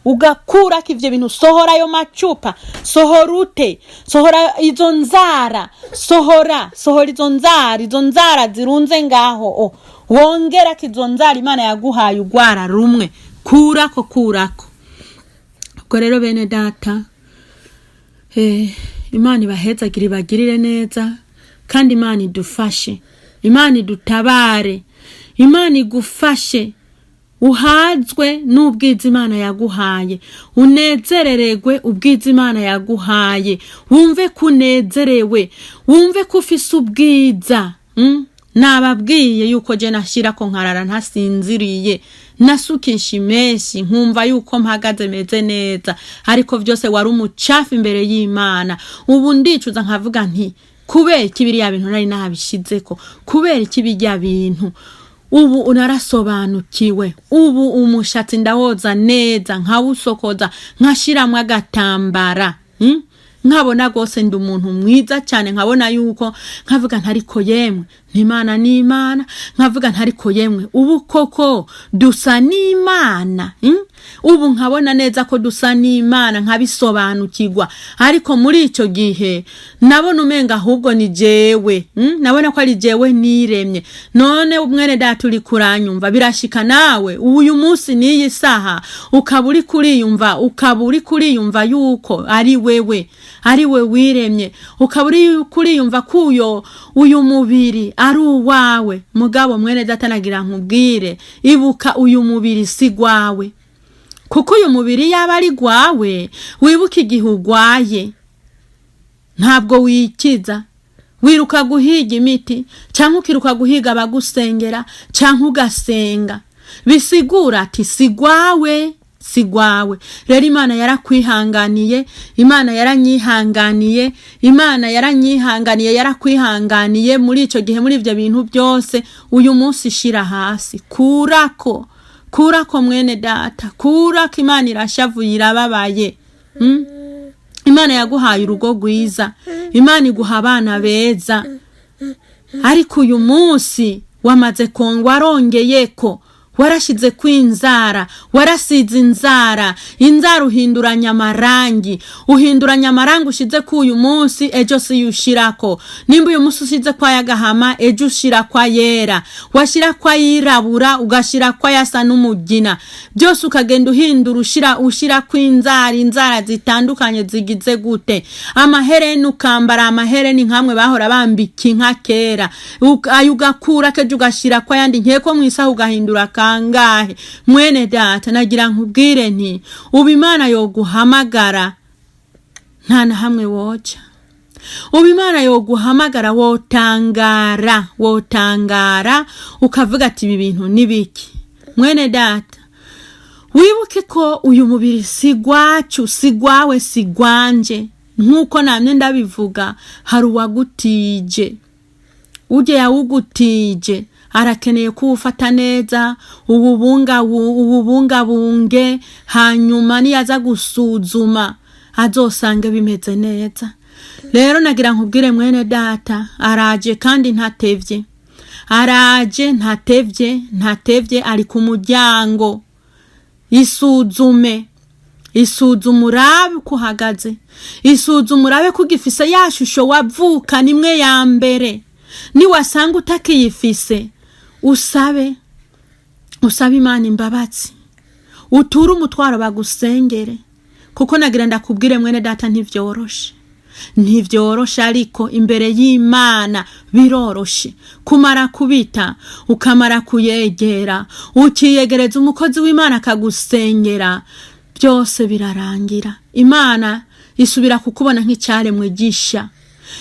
Ugakurako ivyo bintu. Sohora ayo macupa, sohora ute, sohora izo nzara, sohora, sohora izo nzara, izo nzara zirunze ngaho. O wongerako izo nzara Imana yaguhaye urwara rumwe, kurako, kurako. Ubwo rero bene data, Imana ibahezagire, ibagirire neza, kandi Imana idufashe, Imana idutabare, Imana igufashe uhazwe n'ubwiza Imana yaguhaye, unezerererwe ubwiza Imana yaguhaye, wumve ko unezerewe, wumve ko ufise ubwiza, Nababwiye yuko je nashyirako nkarara ntasinziriye, nasukisha imenshi, nkumva yuko mpagaze meze neza, ariko vyose wari umucafu imbere y'Imana. Ubu ndicuza nkavuga nti: "Kubera iki biriya bintu nari nabishizeko? Kubera iki birya bintu?" Ubu unarasobanukiwe. Ubu umushatsi ndawoza neza, nkawusokoza, nkashiramwo agatambara, Nkabona rwose ndi umuntu mwiza cyane, nkabona yuko nkavuga ntariko yemwe, ntimana n'Imana, nkavuga ntariko yemwe, ubu koko dusa n'Imana, Ubu nkabona neza ko dusa n'Imana, nkabisobanukirwa. Ariko muri icyo gihe nabona umenga ahubwo ni jewe, Nabona ko ari jewe niremye. None mwene data uri kuranyumva, birashika nawe uyu munsi n'iyi saha ukaba uri kuriyumva yuko ari wewe, ari we wiremye, ukaba uri kuriyumva ko uyu mubiri ari uwawe. Mugabo mwene data, nagira nkubwire: ibuka, uyu mubiri si gwawe, kuko uyu mubiri yaba ari gwawe, wibuke igihe ugwaye, ntabwo wikiza, wiruka guhiga imiti cyangwa ukiruka guhiga abagusengera cyangwa ugasenga. Bisigura ati si gwawe, si gwawe. Rero Imana yarakwihanganiye, Imana yaranyihanganiye, Imana yaranyihanganiye, yarakwihanganiye muri icyo gihe, muri ibyo bintu byose. Uyu munsi shira hasi, kurako, kurako mwene data, kurako. Imana irashavuye, irababaye, Imana yaguhaye urugo rwiza, Imana iguha abana beza, ariko uyu munsi wamaze warongeyeko, warashize kwinzara, warasize inzara, inzara uhinduranya amarangi, uhinduranya amarangi ushize ko uyu munsi, ejo si ushirako. Nimba uyu munsi ushize kwa yagahama, ejo ushira kwa yera, washira kwa yirabura, ugashira kwa yasa n'umugina, byose ukagenda uhindura, ushira kwinzara, inzara zitandukanye zigize gute, amahereni, ukambara amahereni nkamwe bahora bambika inka kera, ayo ugakura kejo ugashira kwa yandi, nkeko mwisaha ugahindura kangahe. Mwene data, nagira nkubwire nti ubu Imana yoguhamagara, nta na hamwe woca. Ubu Imana yoguhamagara, wotangara, wotangara ukavuga ati: "Ibi bintu ni biki?" Mwene data, wibuke ko uyu mubiri si gwacu, si gwawe, si gwanje. Nk'uko namye ndabivuga, hari uwagutije, ujye yawugutije arakeneye kuwufata neza, uwubungabunge, hanyuma niyaza gusuzuma azosange bimeze neza. Rero nagira nkubwire mwene data, araje kandi ntatevye, araje ntatevye, ntatevye, ari ku muryango. Isuzume, isuzume urabe uko uhagaze, isuzume urabe ko ugifise ya shusho wavukana imwe ya mbere. Niwasanga utakiyifise, usabe, usabe Imana imbabazi, uture umutwaro, bagusengere, kuko nagira ndakubwire mwene data, ntivyoroshe, ntivyoroshe, ariko imbere y'Imana biroroshe. Kumara kubita, ukamara kuyegera, ukiyegereza umukozi w'Imana akagusengera. Byose birarangira. Imana isubira kukubona nk'icyaremwe gisha,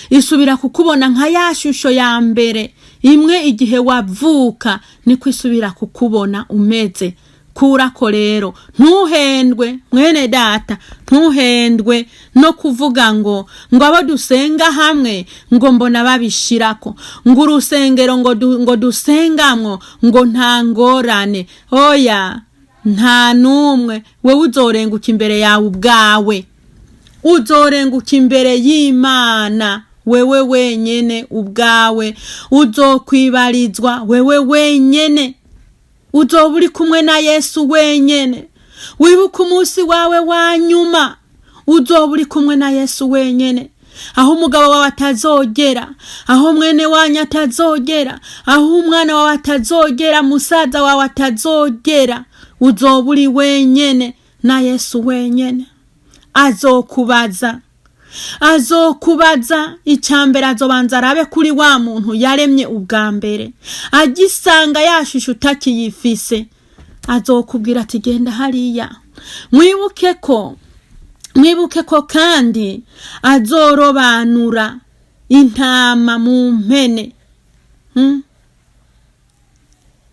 isubira kukubona nka ya shusho ya mbere imwe igihe wavuka, niko isubira kukubona umeze. Kurako rero, ntuhendwe, mwene data, ntuhendwe no kuvuga ngo abo dusenga hamwe ngo mbona babishirako, ngo urusengero ngo dusengamwo ngo nta ngorane. Oya, nta n'umwe. Wewe uzorenguka imbere yawe ubwawe, uzorenguka imbere y'Imana wewe wenyene ubwawe, uzokwibarizwa wewe wenyene, uzoba uri kumwe na Yesu wenyene. Wibuke umunsi wawe wa nyuma, uzoba uri kumwe na Yesu wenyene, aho umugabo wawe atazogera, aho mwene wanyu atazogera, aho umwana wawe atazogera, musaza wawe atazogera. Uzoba uri wenyene na Yesu wenyene. Azokubaza, azokubaza. Icya mbere, azobanza arabe kuri wa muntu yaremye ubwa mbere. Agisanga yashushe utakiyifise, azokubwira ati: "Genda hariya." Mwibuke ko kandi azorobanura intama mu mpene.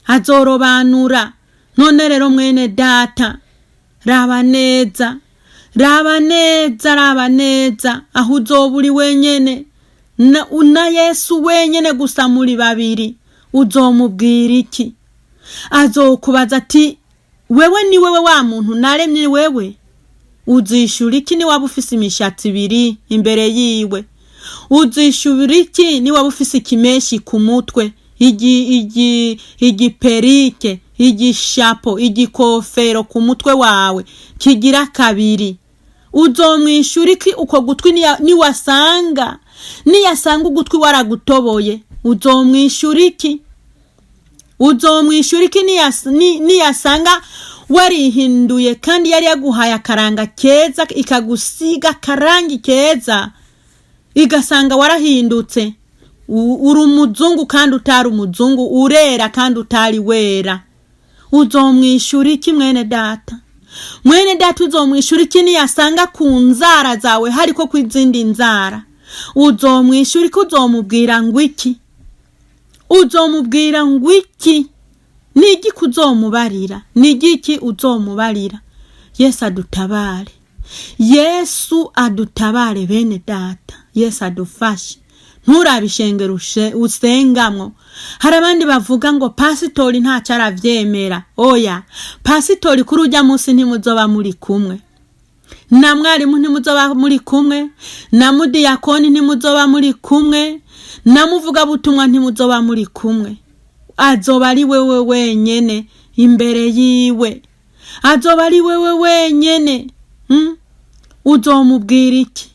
Azorobanura. None rero, mwene data, raba neza, raba neza, raba neza aho uzoba uri wenyene na Yesu wenyene gusa, muri babiri. Uzomubwira iki? Azokubaza ati: "Wewe ni wewe wa muntu naremye wewe?" Uzishura iki niwaba ufise imishatsi ibiri imbere yiwe? Uzishura iki niwaba ufise ikimeshi ku mutwe, igiperike, igishapo, igikofero ku mutwe wawe kigira kabiri? Uzomwishura iki uko gutwi niyasanga ugutwi waragutoboye? Uzomwishura iki? Uzomwishura iki niyasanga warihinduye kandi yari yaguhaye akaranga keza, ikagusiga akarangi keza, igasanga warahindutse, uri umuzungu kandi utari umuzungu, urera kandi utari wera? Uzomwishura iki, mwene data? Mwene data, uzomwishura iki niyasanga ku nzara zawe hariko kw'izindi nzara? Uzomwishura iki? Uzomubwira ngo iki? Uzomubwira ngo iki? Ni igiki uzomubarira? Ni igiki uzomubarira? Yesu adutabare, Yesu adutabare, bene data, Yesu adufashe. Nturabe ishengero usengamwo. Hari abandi bavuga ngo pasitori ntacyo aravyemera. Oya, pasitori kuri ujya munsi ntimuzoba muri kumwe, na mwarimu ntimuzoba muri kumwe, na mudiyakoni ntimuzoba muri kumwe, na muvugabutumwa ntimuzoba muri kumwe. Azoba ari wewe wenyene imbere yiwe, azoba ari wewe wenyene. Uzomubwira iki?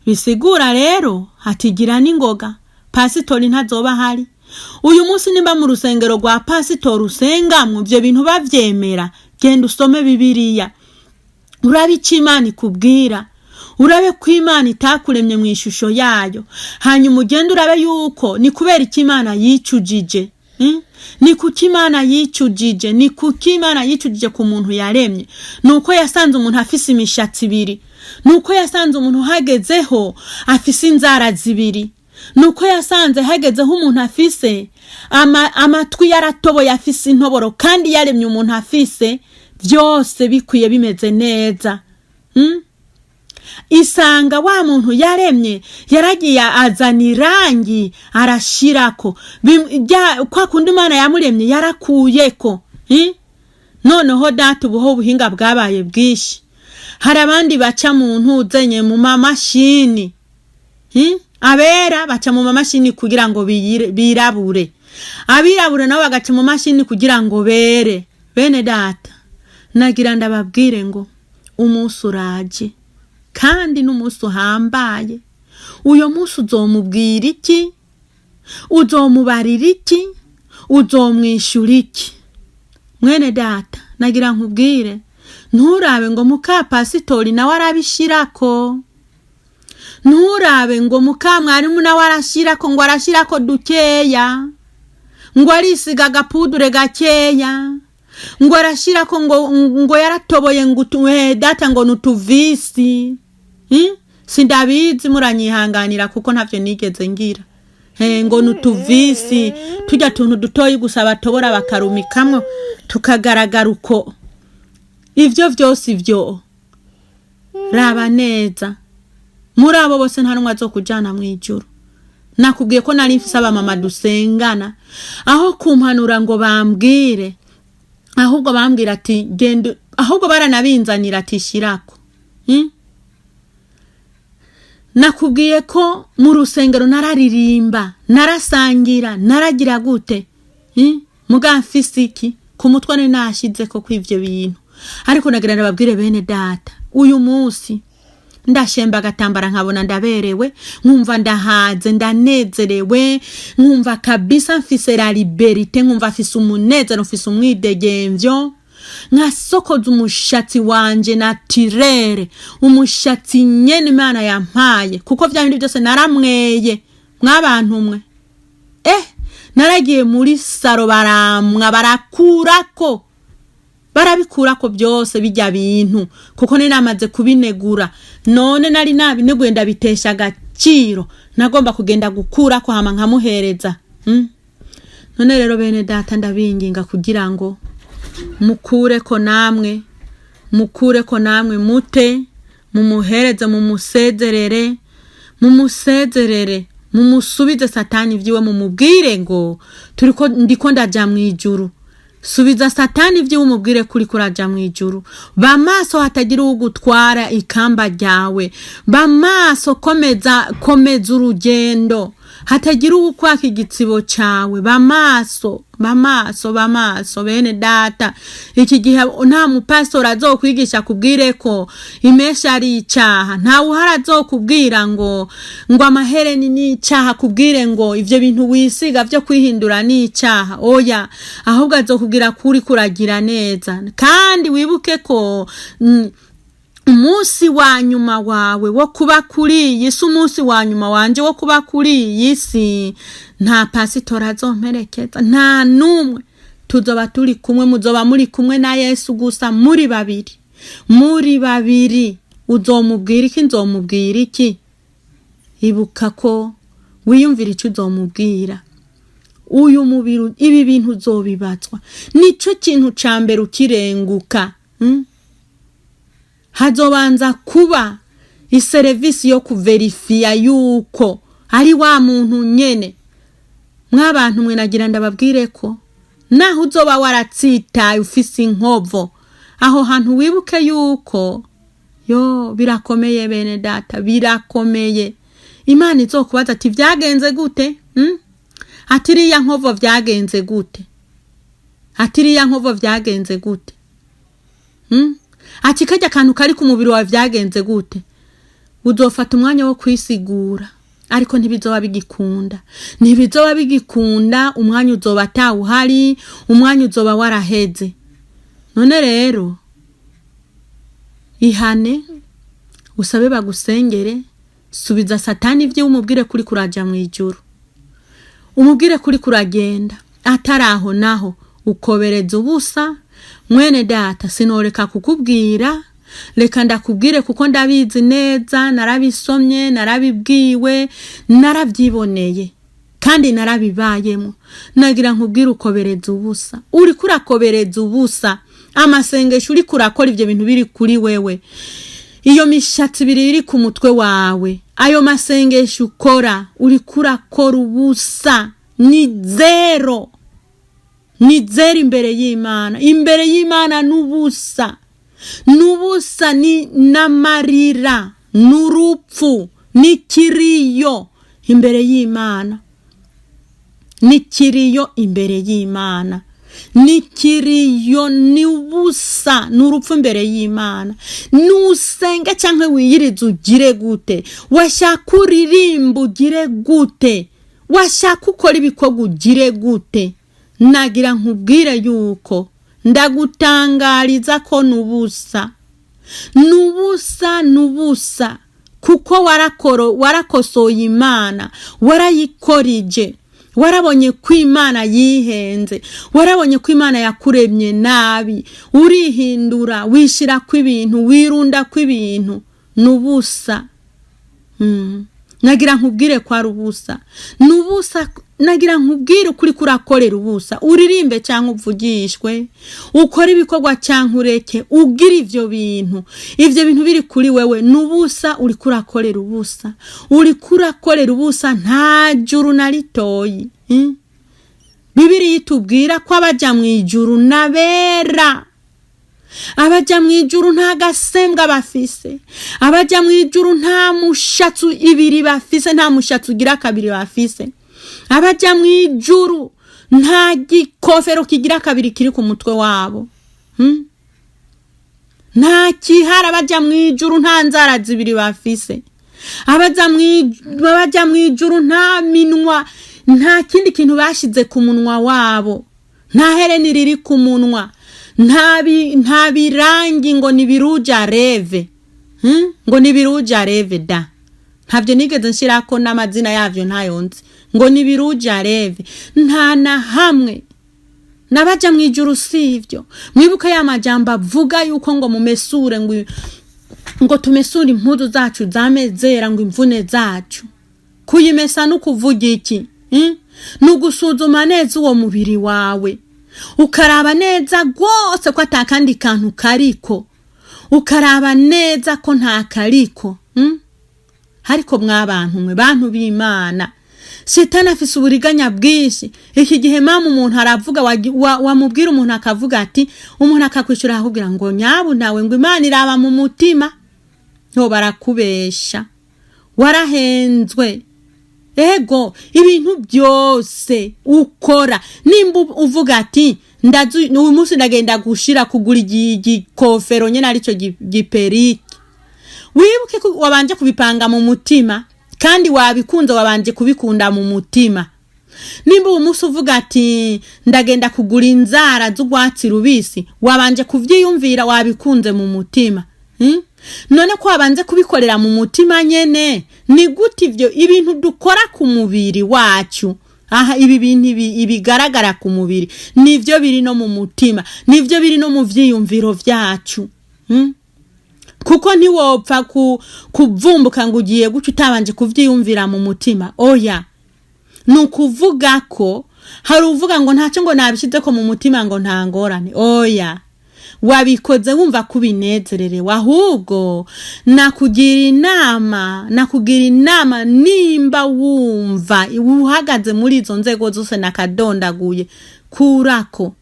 Bisigura rero atigira n'ingoga, pasitori ntazoba ahari uyu munsi. Nimba mu rusengero rwa pasitori usengamwo ivyo bintu bavyemera, genda usome Bibiliya, urabe icyo Imana ikubwira, urabe ko Imana itakuremye mu ishusho yayo. Hanyuma ugende urabe yuko ni kubera icyo Imana yicujije. Ni kuki Imana yicujije? Ni kuki Imana yicujije ku muntu yaremye? Ni uko yasanze umuntu afise imishatsi ibiri, ni uko yasanze umuntu hagezeho afise inzara zibiri, ni uko yasanze hagezeho umuntu afise amatwi yaratoboye, afise intoboro, kandi yaremye umuntu afise byose bikwiye, bimeze neza. Isanga wa muntu yaremye yaragiye azana irangi arashirako. Kwa kundi Imana yamuremye yarakuyeko. Noneho data, ubuho ubuhinga bwabaye bwinshi. Hari abandi baca mu ntuzenye, mu mamashini. Abera baca mu mamashini kugira ngo birabure, abirabure nabo bagaca mu mashini kugira ngo bere. Bene data, nagira ndababwire ngo umunsi uraje, kandi n'umunsi uhambaye. Uyo munsi uzomubwira iki? Uzomubarira iki? Uzomwishyura iki? Mwene data, nagira nkubwire, nturabe ngo muka pasitori nawe arabishirako, nturabe ngo muka mwarimu nawe arashirako, ngo arashirako dukeya, ngo arisiga agapudure gakeya. Ngo arashirako, ngo yaratoboye, ngo data, ngo nutuvisi. Sindabizi, muranyihanganira kuko ntavyo nigeze ngira. Ngo nutuvisi, tujya tuntu dutoyi gusa batobora bakarumikamwo tukagaragara uko. Ivyo vyose ivyo, raba neza, muri abo bose nta n'umwe azokujana mw'ijuru. Nakubwiye ko nari mfise abamama dusengana, aho kumpanura ngo bambwire, ahubwo bambwira ati genda, ahubwo baranabinzanira ati shirako. Nakubwiye ko mu rusengero nararirimba, narasangira, naragira gute. Muga mfise iki ku mutwe? Nari nashizeko kw'ivyo bintu. Ariko nagira ndababwire, bene data, uyu munsi ndashemba agatambara, nkabona ndaberewe, nkumva ndahaze, ndanezerewe, nkumva kabisa mfise la liberté, nkumva mfise umunezero, mfise umwidegemvyo, nkasokoza umushatsi wanje naturel, umushatsi nyene Imana yampaye, kuko vya bindi byose naramweye. Mwabantu mwe, naragiye muri salon, baramwa, barakurako, barabikurako byose bijya bintu, kuko nari namaze kubinegura. None nari nabineguye, ndabitesha agaciro, nagomba kugenda gukurako hama nkamuhereza. None rero, bene data, ndabinginga kugira ngo mukureko namwe, mukureko namwe, mute mumuhereze, mumusezerere, mumusezerere, mumusubize Satani vyiwe, mumubwire ngo turiko, ndiko ndaja mw'ijuru. Subiza Satani vyiwe, umubwire kuri kuraja mw'ijuru. Bamaso hatagira uwugutwara ikamba ryawe. Bamaso, komeza, komeza urugendo, hatagira uwukwaka igitsibo cawe. Bamaso, bamaso, bamaso, bene data. Iki gihe nta mupastori azokwigisha kubwire ko imesha ari icaha, nta uhari azokubwira ngo amahereni ni icaha, kubwire ngo ivyo bintu wisiga vyo kwihindura ni icaha. Oya, ahubwo azokubwira kuri kuragira neza. Kandi wibuke ko umunsi wa nyuma wawe wo kuba kuri iyi si, umunsi wa nyuma wanje wo kuba kuri iyi si, nta pasitori azomperekeza, nta n'umwe. Tuzoba turi kumwe, muzoba muri kumwe na Yesu gusa, muri babiri, muri babiri. Uzomubwira iki? Nzomubwira iki? Ibuka ko wiyumvira icyo uzomubwira. Uyu mubiri, ibi bintu uzobibazwa, nico kintu ca mbere ukirenguka. Hazobanza kuba iserivisi yo kuverifiya yuko ari wa muntu nyene. Mwabantu mwe, nagira ndababwire ko naho uzoba waratsitaye, ufise inkovo aho hantu, wibuke yuko yo birakomeye, bene data, birakomeye. Imana izokubaza ati vyagenze gute? Ati iriya nkovo vyagenze gute? Ati iriya nkovo vyagenze gute? Ati karya kantu kari ku mubiri wawe vyagenze gute? Uzofata umwanya wo kwisigura, ariko ntibizoba bigikunda, ntibizoba bigikunda. Umwanya uzoba atawuhari, umwanya uzoba waraheze. None rero ihane, usabe bagusengere, subiza Satani ivyo, umubwire kuri kuraja mw'ijuru, umubwire kuri kuragenda. Atari aho naho ukobereza ubusa. Mwene data, sinoreka kukubwira, reka ndakubwire, kuko ndabizi neza, narabisomye, narabibwiwe, narabyiboneye kandi narabibayemo. Nagira nkubwire, ukobereza ubusa, uriko urakobereza ubusa amasengesho uriko urakora. Ivyo bintu biri kuri wewe, iyo mishatsi ibiri iri ku mutwe wawe, ayo masengesho ukora, uriko urakora ubusa. Ni zéro, ni zéro imbere y'Imana. Imbere y'Imana n'ubusa, n'ubusa, ni n'amarira, n'urupfu, n'ikiriyo imbere y'Imana, n'ikiriyo imbere y'Imana, n'ikiriyo, ni ubusa, ni urupfu imbere y'Imana. Nusenga cyangwa wiyirize ugire gute, washaka uririmba ugire gute, washaka ukora ibikorwa ugire gute, nagira nkubwire yuko ndagutangariza ko n'ubusa, n'ubusa, n'ubusa, kuko warakoro, warakosoye Imana, warayikorije. Warabonye ko Imana yihenze, warabonye ko Imana yakuremye nabi, urihindura, wishira kw'ibintu, wirunda kw'ibintu, nubusa. Nagira nkubwire ko ari ubusa, nubusa. Nagira nkubwire ukuri, kurakorera ubusa. Uririmbe cyangwa uvugishwe, ukore ibikorwa cyangwa ureke, ugira ivyo bintu biri kuri wewe, nubusa. Uri kurakorera ubusa, uri kurakorera ubusa, nta juru na ritoyi. Bibiliya itubwira ko abaja mu ijuru n'abera. Abaja mu ijuru nta gasembwa bafise. Abaja mu ijuru nta mushatsi ibiri bafise, nta mushatsi ugira kabiri bafise. Abaja mu ijuru nta gikofero kigira kabiri kiri ku mutwe wabo. Nta kihara. Abaja mu ijuru nta nzara zibiri bafise. Abaja mu ijuru nta minwa, nta kindi kintu bashize ku munwa wabo, nta hereni riri ku munwa, nta birangi ngo ni biruja reve. Ngo ni biruja reve da, ntabyo nigeze nshirako n'amazina yavyo, ntayo nzi, ngo ni biruja reve, nta na hamwe. Nabaja mu ijuru sivyo. Mwibuke ya majambo avuga yuko ngo mumesure, ngo tumesure impuzu zacu zamezera, ngo imvune zacu. Kuyimesa no kuvuga iki? Ni ugusuzuma neza uwo mubiri wawe, ukaraba neza rwose ko atakandi kantu kariko, ukaraba neza ko nta kariko. Ariko mwabantu mwe, bantu b'Imana, Shetani afise uburiganya bwinshi iki gihe. Mama, umuntu aravuga, wamubwira umuntu akavuga ati, umuntu akakwishura akakubwira ngo nyabu nawe, ngo Imana iraba mu mutima. Nto barakubesha, warahenzwe. Ego, ibintu byose ukora, nimba uvuga ati ndazi uyu munsi ndagenda gushira kugura igikofero nyene arico giperike, wibuke ko wabanje kubipanga mu mutima kandi wabikunze, wabanje kubikunda mu mutima. Nimba uwo munsi uvuga ati ndagenda kugura inzara z'urwatsi rubisi, wabanje kuvyiyumvira, wabikunze mu mutima. None ko wabanje kubikorera mu mutima nyene, ni gute ivyo ibintu dukora ku mubiri wacu aha, ibi bintu ibigaragara ku mubiri, nivyo biri no mu mutima, nivyo biri no mu vyiyumviro vyacu? Kuko ntiwopfa kuvumbuka ngo ugiye guca utabanje kuvyiyumvira mu mutima. Oya, ni ukuvuga ko hari uvuga ngo ntacyo, ngo nabishyize ko mu mutima, ngo nta ngorane. Oya, wabikoze wumva ko ubinezererewe. Ahubwo nakugira inama, nimba wumva uhagaze muri izo nzego zose nakadondaguye, kurako,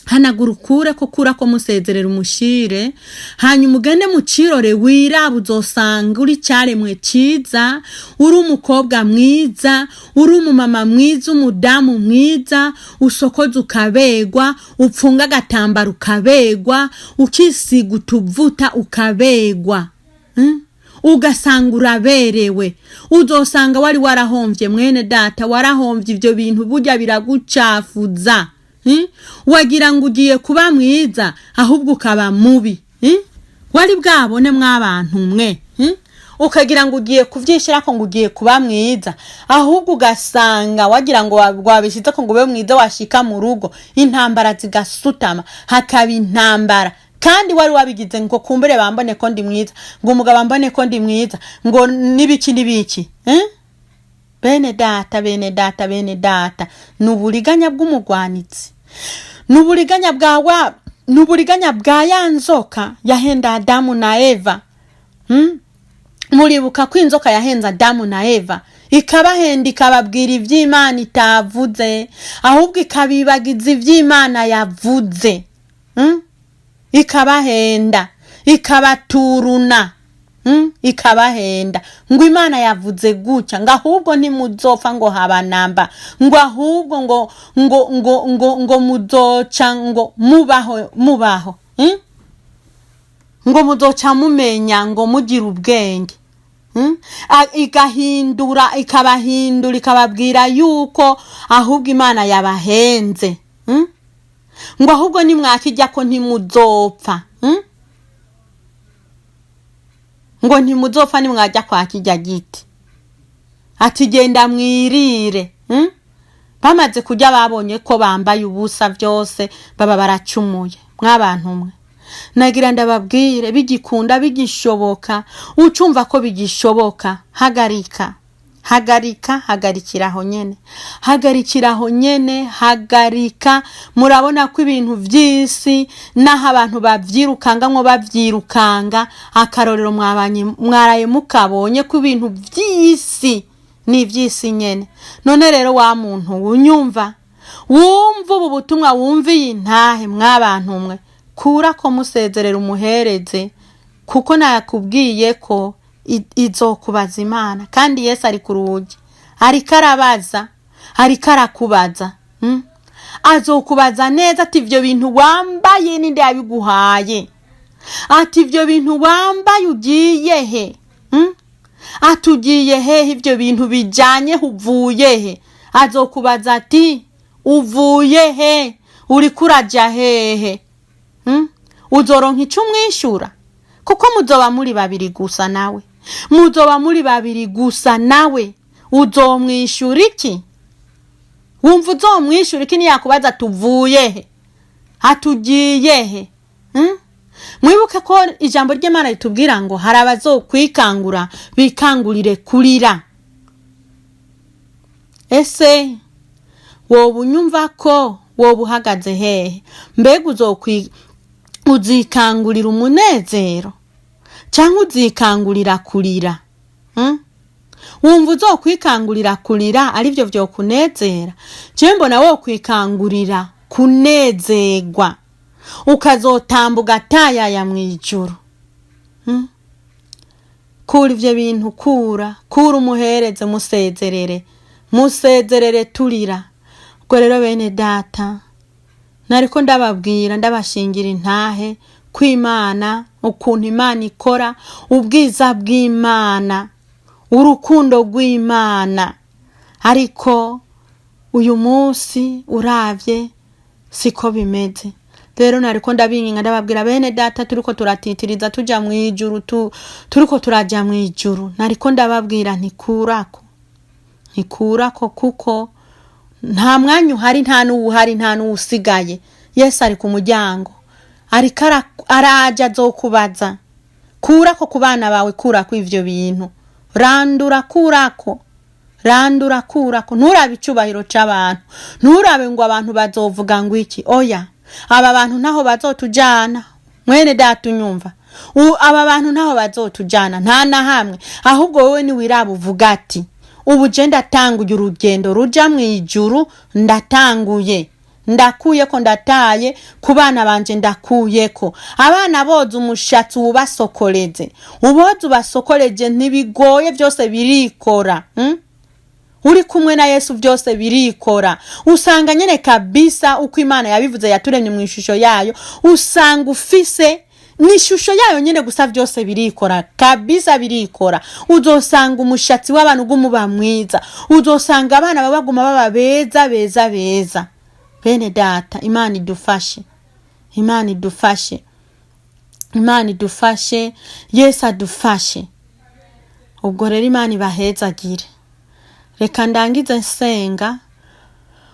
hanagura, ukure ko, kurako, musezerera, umushire, hanyuma ugende mu kirore, wiraba, uzosanga uri cyaremwe ciza, uri umukobwa mwiza, uri umumama mwiza, umudamu mwiza, usokoza ukabegwa, upfunga agatambaro ukabegwa, ukisiga utuvuta ukabegwa. Ugasanga uraberewe. Uzosanga wari warahomvye, mwene data, warahomvye. Ivyo bintu burya biragucafuza. Wagira ngo ugiye kuba mwiza, ahubwo ukaba mubi. Wari bwabone mw'abantu mwe? Ukagira ngo ugiye kuvyishirako ngo ugiye kuba mwiza, ahubwo ugasanga wagira ngo wabishizeko ngo ube mwiza, washika mu rugo intambara zigasutama, hakaba intambara, kandi wari wabigize ngo kumbure bambone ko ndi mwiza, ngo umugabo ambone ko ndi mwiza, ngo n'ibiki n'ibiki. Bene data, bene data, bene data, ni uburiganya bw'umugwanitsi, ni uburiganya bwa wa, ni uburiganya bwa ya nzoka yahenda Adamu na Eva. Muribuka ko inzoka yahenze Adamu na Eva, ikabahenda, ikababwira ivy'Imana itavuze, ahubwo ikabibagiza ivy'Imana yavuze. Ikabahenda, ikabaturuna. Ikabahenda ngo Imana yavuze gutya, ngo ahubwo ntimuzopfa, ngo habanamba, ngo ahubwo ngo muzoca ngo mubaho mubaho. Ngo muzoca mumenya, ngo mugira ubwenge. Igahindura, ikabahindura, ikababwira yuko ahubwo Imana yabahenze. Ngo ahubwo nimwakijya ko ntimuzopfa. Ngo ntimuzopfa nimwajya kwa kijya giti, ati genda mwirire. Bamaze kurya babonye ko bambaye ubusa, byose baba baracumuye. Mw'abantu mwe, nagira ndababwire, bigikunda, bigishoboka, ucumva ko bigishoboka, hagarika, hagarika, hagarikira aho nyene, hagarikira aho nyene, hagarika. Murabona ko ibintu vy'isi, naho abantu babyirukangamwo, bavyirukanga, akarorero mwabanye, mwaraye mukabonye ko ibintu vy'isi ni ivy'isi nyene. None rero wa muntu unyumva, wumva ubu butumwa, wumva iyi ntahe, mw'abantu mwe, kura ko musezerera, umuhereze, kuko nakubwiye ko izokubaza Imana. Kandi Yesu ari ku rugi, ariko arabaza, ariko arakubaza, Azokubaza neza ati: "Ivyo bintu wambaye ninde yabiguhaye?" Ati: "Ivyo bintu wambaye ugiye he?" Ati: "Ugiye hehe? Ivyo bintu bijanye uvuye he?" Azokubaza ati: "Uvuye he? Uriko uraja hehe?" Uzoronka ico umwishura, kuko muzoba muri babiri gusa nawe, muzoba muri babiri gusa nawe. Uzomwishura iki? Wumva uzomwishura iki niyakubaza tuvuye he, atugiye he? Mwibuke ko ijambo ry'Imana ritubwira ngo hari abazokwikangura bikangurire kurira. Ese woba unyumva ko woba uhagaze hehe? Mbega uzikangurira umunezero cyangwa uzikangurira kurira? Wumva uzokwikangurira kurira aribyo vyokunezera? Jewe mbona wokwikangurira kunezerwa, ukazotamba ugatayaya mw'ijuru. Kura ivyo bintu, kura, kura, umuhereze, musezerere, musezerere turira. Ubwo rero bene data, nariko ndababwira, ndabashingira intahe kw'Imana, ukuntu Imana ikora, ubwiza bw'Imana, urukundo rw'Imana. Ariko uyu munsi uravye siko bimeze. Rero nariko ndabinginga, ndababwira bene data, turiko turatitiriza tuja mw'ijuru, turiko turaja mw'ijuru. Nariko ndababwira ntikurako, ntikurako, kuko nta mwanya uhari, nta n'uwuhari, nta n'uwusigaye. Yesu ari ku muryango, ariko araja, azokubaza. Kurako ku bana bawe, kurako ivyo bintu, randura, kurako, randura, kurako. Nturabe icubahiro c'abantu, nturabe ngo abantu bazovuga ngo iki. Oya, aba bantu ntaho bazotujana. Mwene data unyumva, aba bantu ntaho bazotujana, nta na hamwe. Ahubwo wowe niwiraba uvuga ati: "Ubu je ndatanguye urugendo ruja mw'ijuru, ndatanguye, ndakuyeko, ndataye ku bana banje, ndakuyeko." Abana boza umushatsi, ubasokoreze, uboze ubasokoreje, ntibigoye, byose birikora, Uri kumwe na Yesu byose birikora. Usanga nyene kabisa uko Imana yabivuze, yaturemye mu ishusho yayo, usanga ufise ni ishusho yayo nyene gusa. Byose birikora kabisa, birikora. Uzosanga umushatsi w'abantu uguma mwiza, uzosanga abana baba baguma baba beza, beza, beza. Bene data, Imana idufashe, Imana idufashe, Imana idufashe, Yesu adufashe. Ubwo rero Imana ibahezagire. Reka ndangize nsenga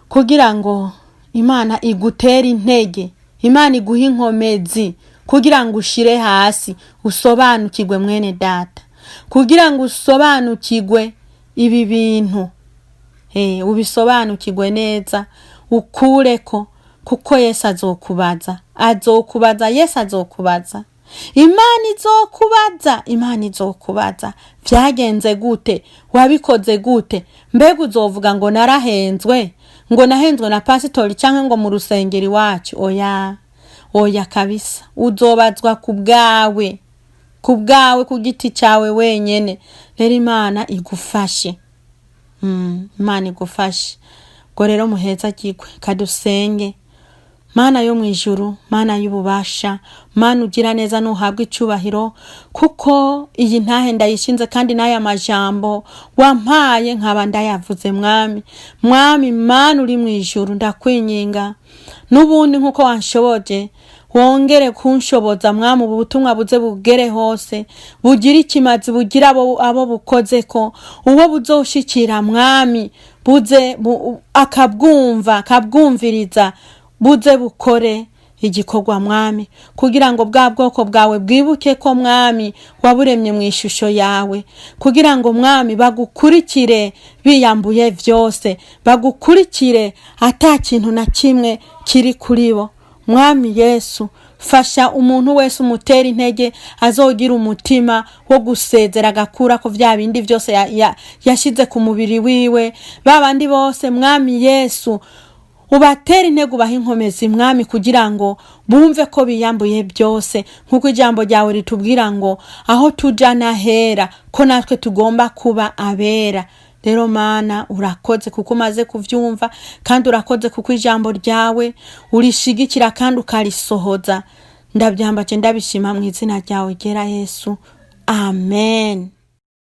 kugira ngo Imana igutere intege, Imana iguhe inkomezi kugira ngo ushire hasi, usobanukirwe, mwene data, kugira ngo usobanukirwe ibi bintu, ubisobanukirwe neza, ukureko, kuko Yesu azokubaza, azokubaza, Yesu azokubaza, Imana izokubaza, Imana izokubaza: "Vyagenze gute? Wabikoze gute?" Mbega uzovuga ngo narahenzwe, ngo nahenzwe na pasitori cyangwa ngo mu rusengero iwacu? Oya, oya kabisa, uzobazwa ku bwawe, ku bwawe, ku giti cyawe wenyene. Rero Imana igufashe, Imana igufashe. Ubwo rero muhezagirwe. Kadusenge. Mana yo mu ijuru, Mana y'ububasha, Mana ugira neza, nuhabwa icubahiro, kuko iyi ntahe ndayishinze kandi n'aya majambo wampaye nkaba ndayavuze. Mwami, Mwami, Mana uri mu ijuru, ndakwinginga n'ubundi nk'uko wanshoboje, wongere kunshoboza. Mwami, ubu butumwa buze bugere hose, bugire ikimazi, bugire abo bukozeko, uwo buzoshikira. Mwami, Buze akabwumva, akabwumviriza, buze bukore igikorwa, Mwami, kugira ngo bwa bwoko bwawe bwibuke ko, Mwami, waburemye mu ishusho yawe, kugira ngo, Mwami, bagukurikire biyambuye vyose, bagukurikire ata kintu na kimwe kiri kuri bo. Mwami Yesu, fasha umuntu wese, umutera intege, azogira umutima wo gusezera, agakura ko vya bindi vyose yashize ku mubiri wiwe. Ba bandi bose, Mwami Yesu, ubatera intege, ubahe inkomezi, Mwami, kugira ngo bumve ko biyambuye byose, nk'uko ijambo ryawe ritubwira ngo aho tuja n'ahera, ko natwe tugomba kuba abera. Rero Mana, urakoze kuko umaze kuvyumva, kandi urakoze kuko ijambo ryawe urishigikira kandi ukarisohoza. Ndabyambaje, ndabishima mu izina ryawe ryera Yesu, amen.